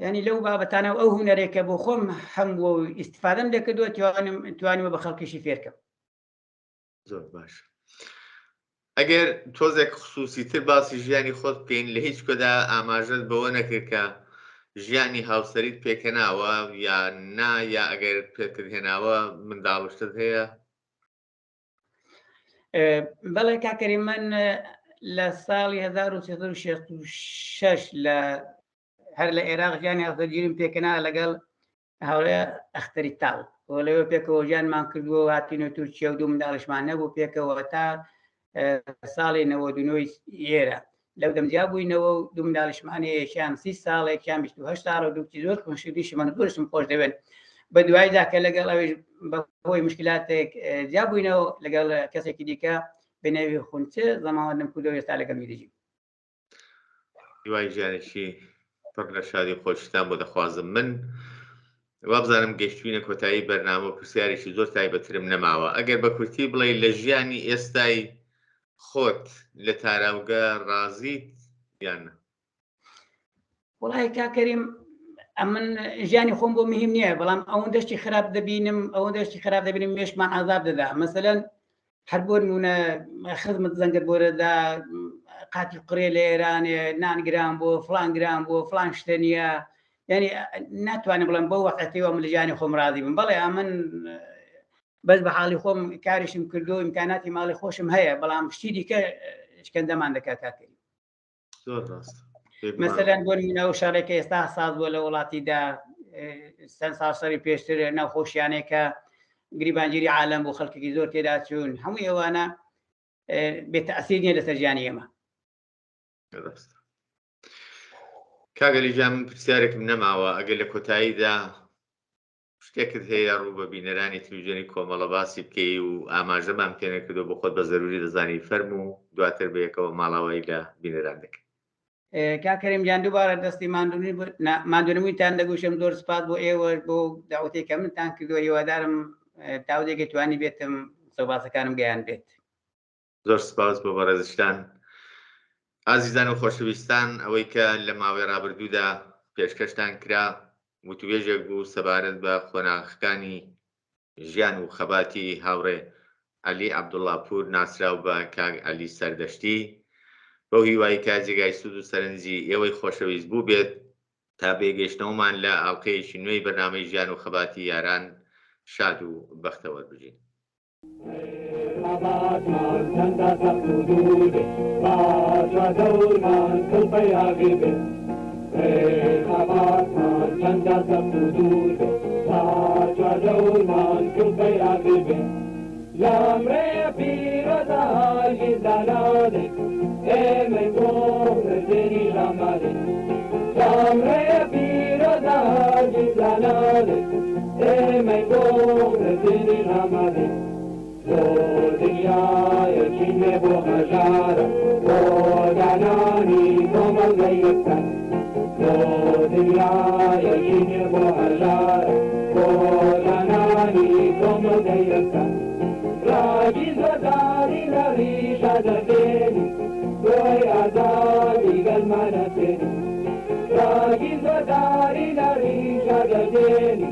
B: ینی لەو بابەتانە و ئەو هونەرێک کە بۆ خۆم هەم بووە و ئیسیفادەم لێکردووە، توانیمە بە خەڵکیشی فێرکەم.
A: زۆر باش. ئەگەر تۆزێک خصوصی تر باسی ژیانی خۆت بکەین، لە هیچ کۆدا ئاماژەت بەوە نەکرد کە ژیانی هاوسەریت پێکهێناوە یا نا، یا ئەگەر پێکت هێناوە منداڵشتت هەیە؟
B: بەڵێ کاکەری، من لە ساڵی 1366 لە هەر لە عێراق ژیانی هاوسەرگیریم پێکەنا لەگەڵ هاوڕێ ئەختەری تاڵ و لەوێ پێکەوە ژیانمان کردووە و هاتینە تورکیا و دوو منداڵیشمان نەبوو پێکەوە تا ساڵی 99 ئێرە لەو دەم جیا بووینەوە و دوو منداڵیشمان هەیە، یەکیان 30 ساڵێک، یان 28 ساڵ و دوو کچی زۆر خۆشەویستیشی من زۆرشم خۆش دەوێن. بە دوایدا کە لەگەڵ ئەویش بەهۆی مشکلاتێک جیا بووینەوە، لەگەڵ کەسێکی دیکە بە ناوی خونچە زەماوەندم کردەوە، ئێستا لەگەڵ وی دەژیم.
A: هیوای ژیانێکی پڕ لە شادی و خۆشیتان بۆ دەخوازم. من وابزانم گەشتوینە کۆتایی بەرنامە و پرسیارێکی زۆر تایبەترم نەماوە. ئەگەر بە کورتی بڵێ لە ژیانی ئێستای خۆت لە تاراوگە ڕازیت یان نا؟
B: وڵی کاکەریم، ئەمن ژیانی خۆم بۆ مهم نییە، بەڵام ئەوەندەشتی خراپ دەبینم، ئەوەندەشتی خراپ دەبینم مێشمان ئازاب دەدا. مەسەلەن هەر بۆ نمونە خزمت زەنگت بۆرەدا، قاتی قڕێ لە ئێرانێ، نان گران بۆ، فلان گران بۆ، فلان شتە نییە. یعنی ناتوانم بڵێم بەو وەقعەتەوە من لە ژیانی خۆم ڕازی بم. بەڵێ ئەمن بەس بە حاڵی خۆم کاریشم کردو، ئیمکاناتی ماڵی خۆشم هەیە، بەڵام شتی دیکە شکەندەمان دەکات کاکەری.
A: زۆر ڕاست.
B: مەسەلەن بۆ نمونە ئەو شەڕێک کە ئێستا ساز بووە لە وڵاتیدا، چەند ساڵ شەڕی پێشتر ناوخۆشیانەیە کە گریبانگیری عالەم بوو، خەڵکێکی زۆر تێدا چوون، هەموو ئەوانە بێتەئسیر نییە لەسەر ژیانی ئێمە.
A: ڕاست. کاک عەلی گیان، من پرسیارێکم نەماوە. ئەگەر لە کۆتاییدا شتێکت هەیە ڕوو بە بینەرانی تلویزیۆنی کۆمەڵە باسی بکەی و ئاماژەمان پێ نەکردو بۆ خۆت بە زەروری دەزانی فەرموو، دواتر بەیەکەوە ماڵاوایی لە بینەران دەکەین.
B: کاک کەریم گیان، دووبارە دەستی ماندوونبوونتان دەگوشم. زۆر سپاس بۆ ئێوەش بۆ داوەتێک کە منتان کردووە. هیوادارم تاودێکی توانی بێتم قسە باسەکانم گەیان بێت.
A: زۆر سپاس بۆ بەڕێزشتان. ئازیزان و خۆشەویستان، ئەوەی کە لە ماوەی ڕابردوودا پێشکەشتان کرا وتوێژێک بوو سەبارەت بە قۆناغەکانی ژیان و خەباتی هاوڕێ عەلی عەبدوڵڵاپوور ناسراو بە کاک عەلی سەردەشتی. بەو هیوای کە جێگای سوود و سەرنجی ئێوەی خۆشەویست بوو بێت. تا بێگەیشتنەوەمان لە ئاڵقەیەکی نوێی بەرنامەی ژیان و خەباتی یاران، شاد و بەختەوەر بژین.
C: خەباتمان چەندە سەخت و دوور بێ، با چواردەورمان کڵپەی ئاگر بێ. خەباتمان چەندە سەخت و دوور بێ، با چواردەورمان کڵپەی ئاگر بێ. لەم ڕێیە پیرۆزە هەرگیز دانانێ، ئێمەی بۆ مردنیش ئامادەین. لەم ڕێیە پیرۆزە هەرگیز دانانێ، ئێمەی بۆ مردنیش ئامادەین. بۆ دنیایەکی نوێ بۆ هەژارە، بۆ دانانی کۆمەڵگەی یەکسان. بۆ دنیایەکی نوێ بۆ هەژارە، بۆ دانانی کۆمەڵگەی یەکسان. ڕاگی زۆرداری لە ڕیشە دەردێنی، تۆی ئازادی گەلمانە تێنی. ڕاگی زۆرداری لە ڕیشە دەردێنی،